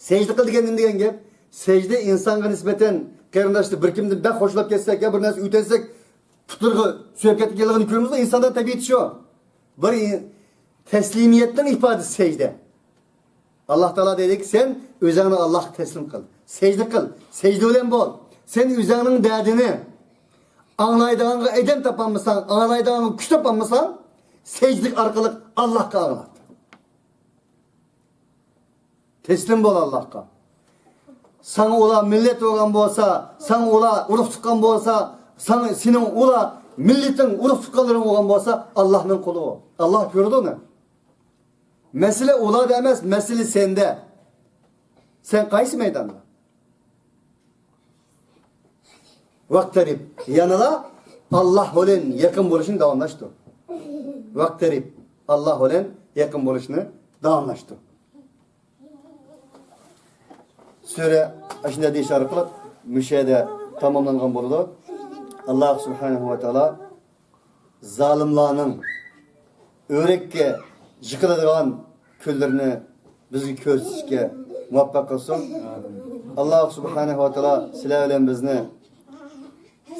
سەجدە قىل دېگەن نېمە دېگەن گەپ؟ سەجدە ئىنسانغا نىسبەتەن، قېرىنداشلار، بىر كىمدىن بەك خوشلاپ كەتسەك يا بىر نەرسە ئۆتەنسەك، پۇتلىرىغا سۆيۈپ كەتكەنلىكىنى كۆرىمىزغۇ، ئىنساندا تەبىئىتى شۇ. بىر ئىن-، تەسلىمىيەتنىڭ ئىپادىسى سەجدە. ئاللا تائالا دەيدىكى، سەن ئۆزۈڭنى ئاللاغا تەسلىم قىل. سەجدە قىل. سەجدە بىلەن بول. سەن ئۆزۈڭنىڭ دەردىنى ئاڭلايدىغانغا ئادەم تاپالمىساڭ، ئاڭلايدىغانغا كۈچ تاپالمىساڭ، سەجدە ئارقىلىق ئاللاغا ئاڭلات. تەسلىم بول ئاللاغا. ساڭا ئۇلار مىللەت بولغان بولسا، ساڭا ئۇلار ئۇرۇق تۇغقان بولسا، ساڭا، سېنىڭ ئۇلار مىللىتىڭ، ئۇرۇق تۇغقانلىرىڭ بولغان بولسا، ئاللانىڭ قۇلى ئۇ. ئاللا كۆرىدۇ ئۇنى. مەسىلە ئۇلاردا ئەمەس، مەسىلە سەندە. سەن قايسى مەيداندا؟ ۋەقتەرىب. يەنىلا ئاللا بىلەن يېقىن بولۇشنى داۋاملاشتۇر. ۋەقتەرىب. ئاللا بىلەن يېقىن بولۇشنى داۋاملاشتۇر. سۈرە ئاشۇنداق دېيىش ئارقىلىق مۇشۇ يەردە تاماملانغان بولىدۇ. ئاللا سۇبھانەھۇ ۋە تائالا زالىملارنىڭ ئۆرەككە يىقىلىدىغان كۈنلىرىنى بىزگە كۆرسىتىشكە مۇۋەپپەق قىلسۇن. ئاللا سۇبھانەھۇ ۋە تائالا سىلەر بىلەن بىزنى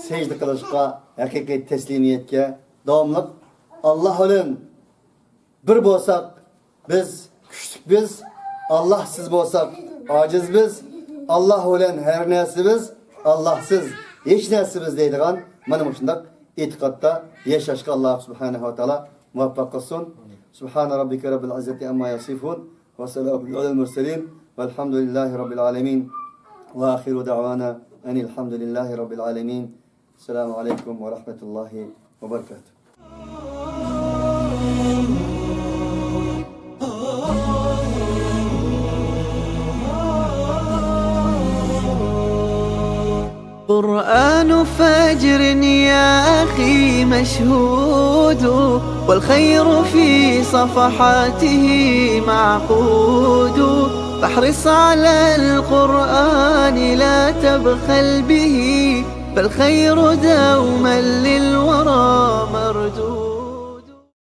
سەجدە قىلىشقا، ھەقىقىي تەسلىمىيەتكە داۋاملىق، ئاللا بىلەن بىر بولساق، بىز كۈچلۈك بىز، ئاللاھسىز بولساق، ئاجىز بىز، ئاللا بىلەن ھەر نەرسە بىز، ئاللاھسىز ھېچ نەرسە بىز دەيدىغان مانا مۇشۇنداق ئېتىقادتا ياشاشقا ئاللا سۇبھانەھۇ ۋە تائالا مۇۋەپپەق قىلسۇن. سۇبھانە رەببىكە رەببىل ئىززەتى ئەمما يەسىفۇن. ۋە سەلامۇن ئەلەل مۇرسەلىن. ۋەلھەمدۇلىللاھى رەببىل ئالەمىن. ۋە ئاخىرۇ دەئۋانا ئەنىل ھەمدۇلىللاھى رەببىل ئالەمىن. السلام عليكم ورحمة الله وبركاته. قرآن فجر يا أخي مشهود، والخير في صفحاته معقود، فاحرص على القرآن لا تبخل به، فالخير دوما للورى